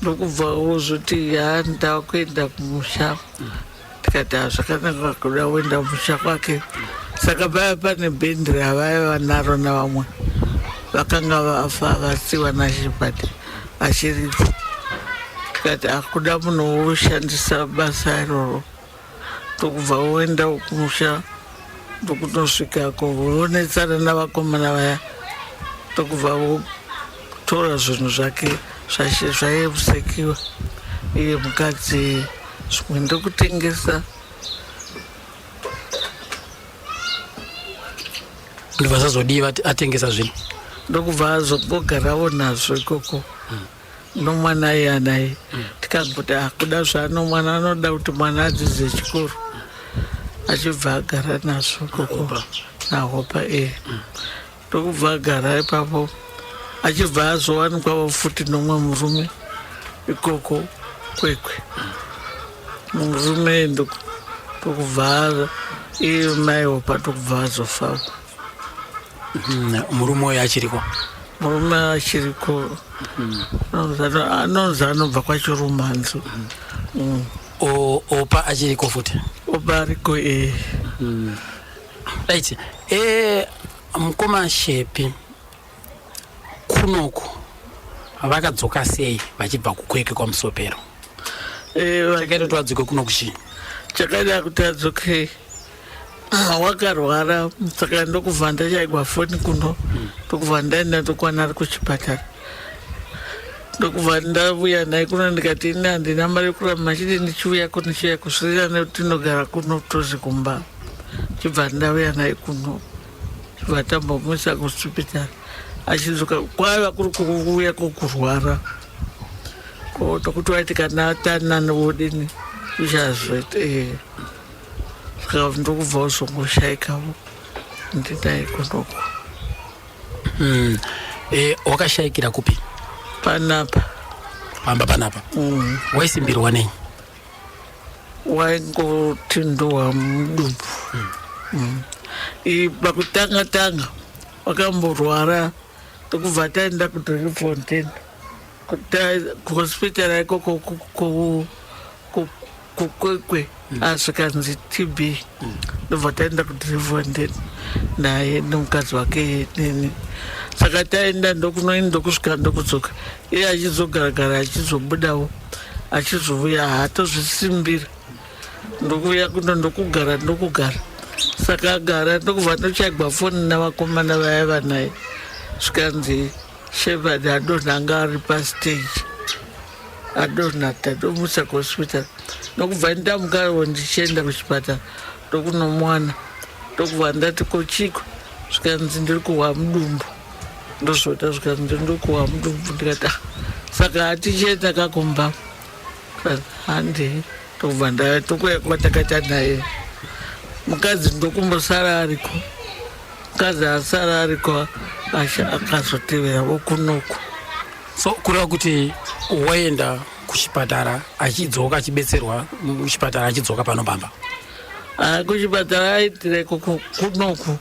ndokubva wozoti ha ndakuenda kumusha, tikati ha zvakanaka kuda kuenda kumusha kwake. Saka paiva pane bhendi ravaiva naro navamwe vakanga vafa vasiwa naShepard vachiridza, tikati hakuda munhu woshandisa basa iroro. Ndokubva woenda kumusha ndokunosvika vonetsana navakomana vaya, ndokubva votora zvinhu zvake zvaimusekiwa iye mukadzi, zvimwe ndokutengesa. Ndobva zvazodii atengesa zvinhu? Ndokubva azongogarawo nazvo ikoko. Nomwana iye anaye, tikangoti akuda zvaano mwana anoda kuti mwana adzidze chikoro, achibva agara nazvo ikoko naHopa. Ndokubva agara ipapo, achibva azowanikwawo futi nomwe murume ikoko Kwekwe. Murume Ndokubva iye mai Opa ndokubva azofawo. Murume uyo achiriko? Murume achiriko. Anonzi anobva kwaChirumanzu. Opa achiriko futi? Opa ariko ee. Right. Mukoma Shepi, kunoku vakadzoka sei vachibva kuKwekwe kwaMusopero? Chakaita kuti vadzoke kuno kuchii? Chakaita kuti adzoke, wakarwara, saka ndokubva ndachaigwa foni kuno, ndokubva ndaenda, ndokwana ari kuchipatara, ndokubva ndavuya naye kuno. Ndikati ini handina mari yekuramba chidi ndichiuya kuno, ndichiuya kusvirira nekuti ndinogara kuno tozi kumba. Chibva ndauya naye kuno, chibva tambomuisa kuchipatara achidzoka. Kwaiva kuri kuuya kokurwara, tokuti waiti kana tanani wodini uchazoita. Saka ndokubva uzongoshaikawo ndinaye kunoko. Wakashayikira kupi? Panapa. Pamba panapa? Waisimbirwa nei? Waingoti ndowa mudumbu. Pakutanga tanga wakamborwara, ndokubva taenda kuDriefontein kuhospitara ikoko kuKwekwe, asvikanzi TB. Ndobva taenda kuDriefontein naye nemukadzi wake neni. Saka taenda ndokunoini, ndokusvika, ndokudzoka, iye achizogaragara, achizobudawo, achizouya haatozvisimbira, ndokuuya kuno, ndokugara, ndokugara. Saka agara, ndokubva ndochaigwa foni navakomana vaiva naye, zvikanzi Shepard adonha, anga ari pastage, adonha, tadomusa kuhospital. Ndokubva ndamukawo ndichienda kuchipatara, ndokunomuwana, ndokubva ndati kochiko, zvikanzi ndiri kuhwa mudumbu, ndozvota, zvikanzi ndiri kuhwa mudumbu. Ndikati, "Ah, saka hatichienda kakumba?" Handi. Ndokubva ndatokuya kwatakaita naye mukadzi, ndokumbosara ariko. Mukadzi asara ariko, akazoteverawo kunoku. So kureva kuti waenda kuchipatara achidzoka, achibetserwa kuchipatara, achidzoka pano pamba? Ah, kuchipatara aitireko kunoku.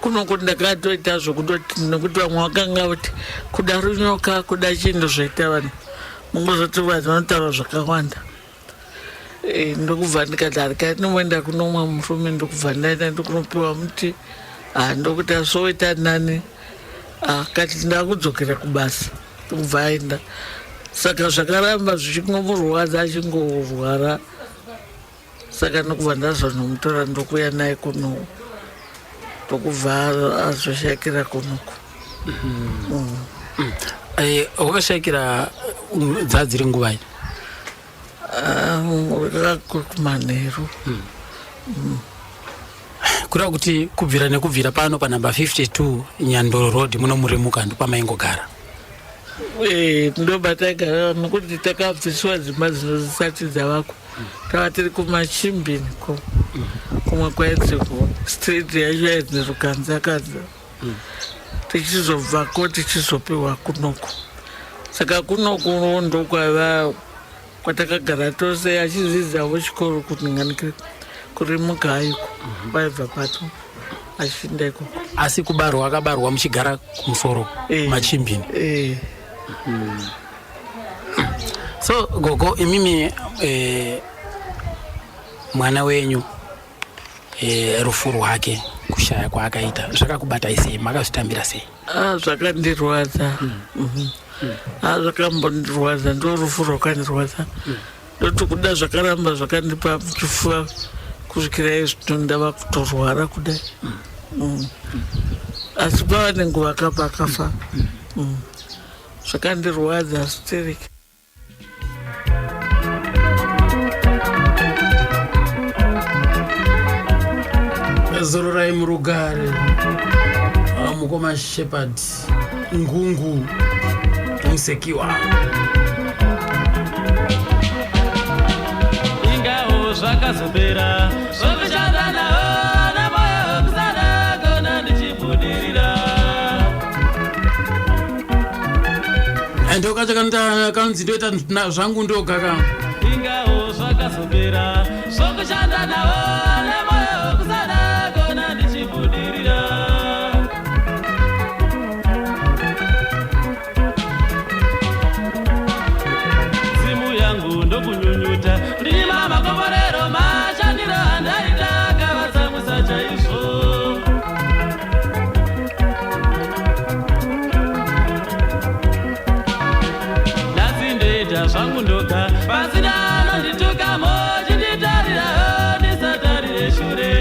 Kunoku ndakatoita zvokutoti, nekuti vamwe vakanga kuti kuda runyoka, kuda chinhu zvoita vanhu, mungozoti vanhu vanotaura zvakawanda. Ndokubva ndikati harikai ndinoenda kunomwa murume. Ndokubva ndaenda, ndokunopiwa muti. Ah, ndokuti asoita nani, akati ndakudzokera kubasa, ndokubva aenda. Saka zvakaramba zvichingomurwadza, achingorwara. Saka ndokubva ndazonomutora, ndokuya naye kuno, ndokubva azoshayikira kunoku. Wakashayikira dzadziri nguvai? Kumanheru. Kureva kuti kubvira nekubvira pano panhamba 52 Nyandoro Road muno murimuka ndopamaingogara? Ndobataigara, nokuti takabviswa dzimba dzino dzisati dzavakwa. Tava tiri kumachimbini ko kumwe kwainzi street yacho yainzi Rukanza Kanza. Tichizobvako tichizopiwa kunoku. Saka kunoku ndokwaiva kwatakagara tose, achidzidzawo chikoro kuninganikiri kuri mugaiko, vaibva pato achiinda ikoko. Asi kubarwa akabarwa muchigara kumusoro? Machimbini? Eh. So gogo, imimi mwana wenyu, rufu rwake, kushaya kwaakaita, zvakakubatai sei? Makazvitambira sei? Ah, zvakandirwadza. Ah, zvakambondirwadza, ndo rufu rwakandirwadza. Ndoti kuda zvakaramba zvakandipa chifuva kusvikira izvino ndava kutorwara kudai. Asi pava nenguva kapa akafa. Zvakandirwadza stereki. Zororai murugare. Ah, mukoma Shepard Ngungu Musekiwa. Ingawo zvakazopera zvokushanda nawo nemoyo wekusada kona ndichibudirira. Ndokacho kanonzi ndoita zvangu ndoga ka. Ingawo zvakazopera zvokushanda nawo. zvangu ndoga pasina anondituka mochinditarira ndisatarire shure.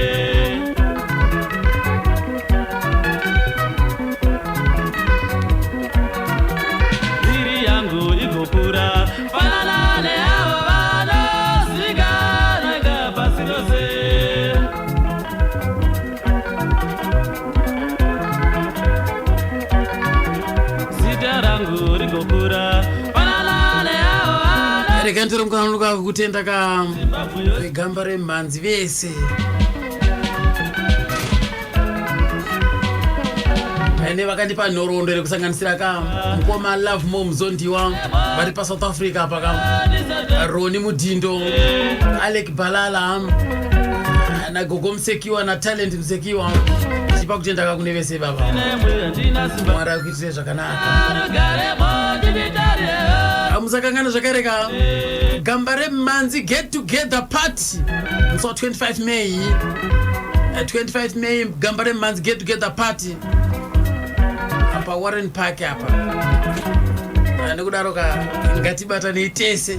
Mbiri yangu igokura fanana neavo vanozikanaka pasi rose. Zita rangu rigokura fanana neavo vano Rega nditore mukana kutenda ka vegamba remhanzi vese ane vakandipa nhoroondo rekusanganisira ka mukoma Love Mo Muzondiwa vari paSouth Africa apa ka Roni Mudhindo, Alec Balala naGogo Musekiwa naTalent Musekiwa. Chipa kutenda ka kune vese baba. Mwari akuitire zvakanaka. Musakangana zvakare ka gamba remhanzi get together party musi wa25 May. 25 May, gamba remhanzi get together party apa Warren Park apa. Nekudaro ka ngatibatanei tese,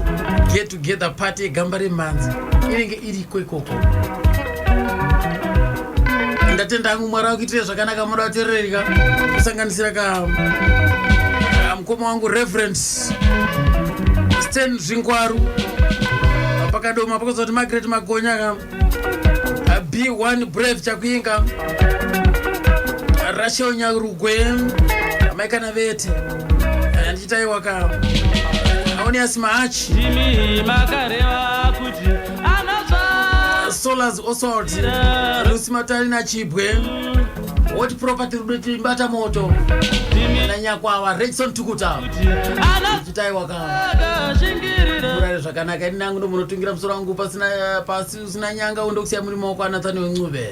get together party yegamba remhanzi inenge iriko ikoko. Ndatenda hangu, Mwari akuitire zvakanaka. Muda kuteererika kusanganisira ka mukoma wangu Reverend Stan Zvingwaru pakadoma, pakozoti Margaret Magonya ka B1 Brave Chakuinga, Rachel Nyarugwe, Maikana Vete, ndichitaiwa ka Aonias Maachi, Ndimi makareva kuti anotsva Solas Oswald, Lucy Matalina Chibwe, Wot Property Rudoti Moto naNyakwawa Redson Tukuta, ndichitaiwa ka Anoshingirira. Murare zvakanaka. Ini nangu ndomunotungira musoro wangu pasina pasi usina nyanga, undokusiya muri maoko aNathani weNcube.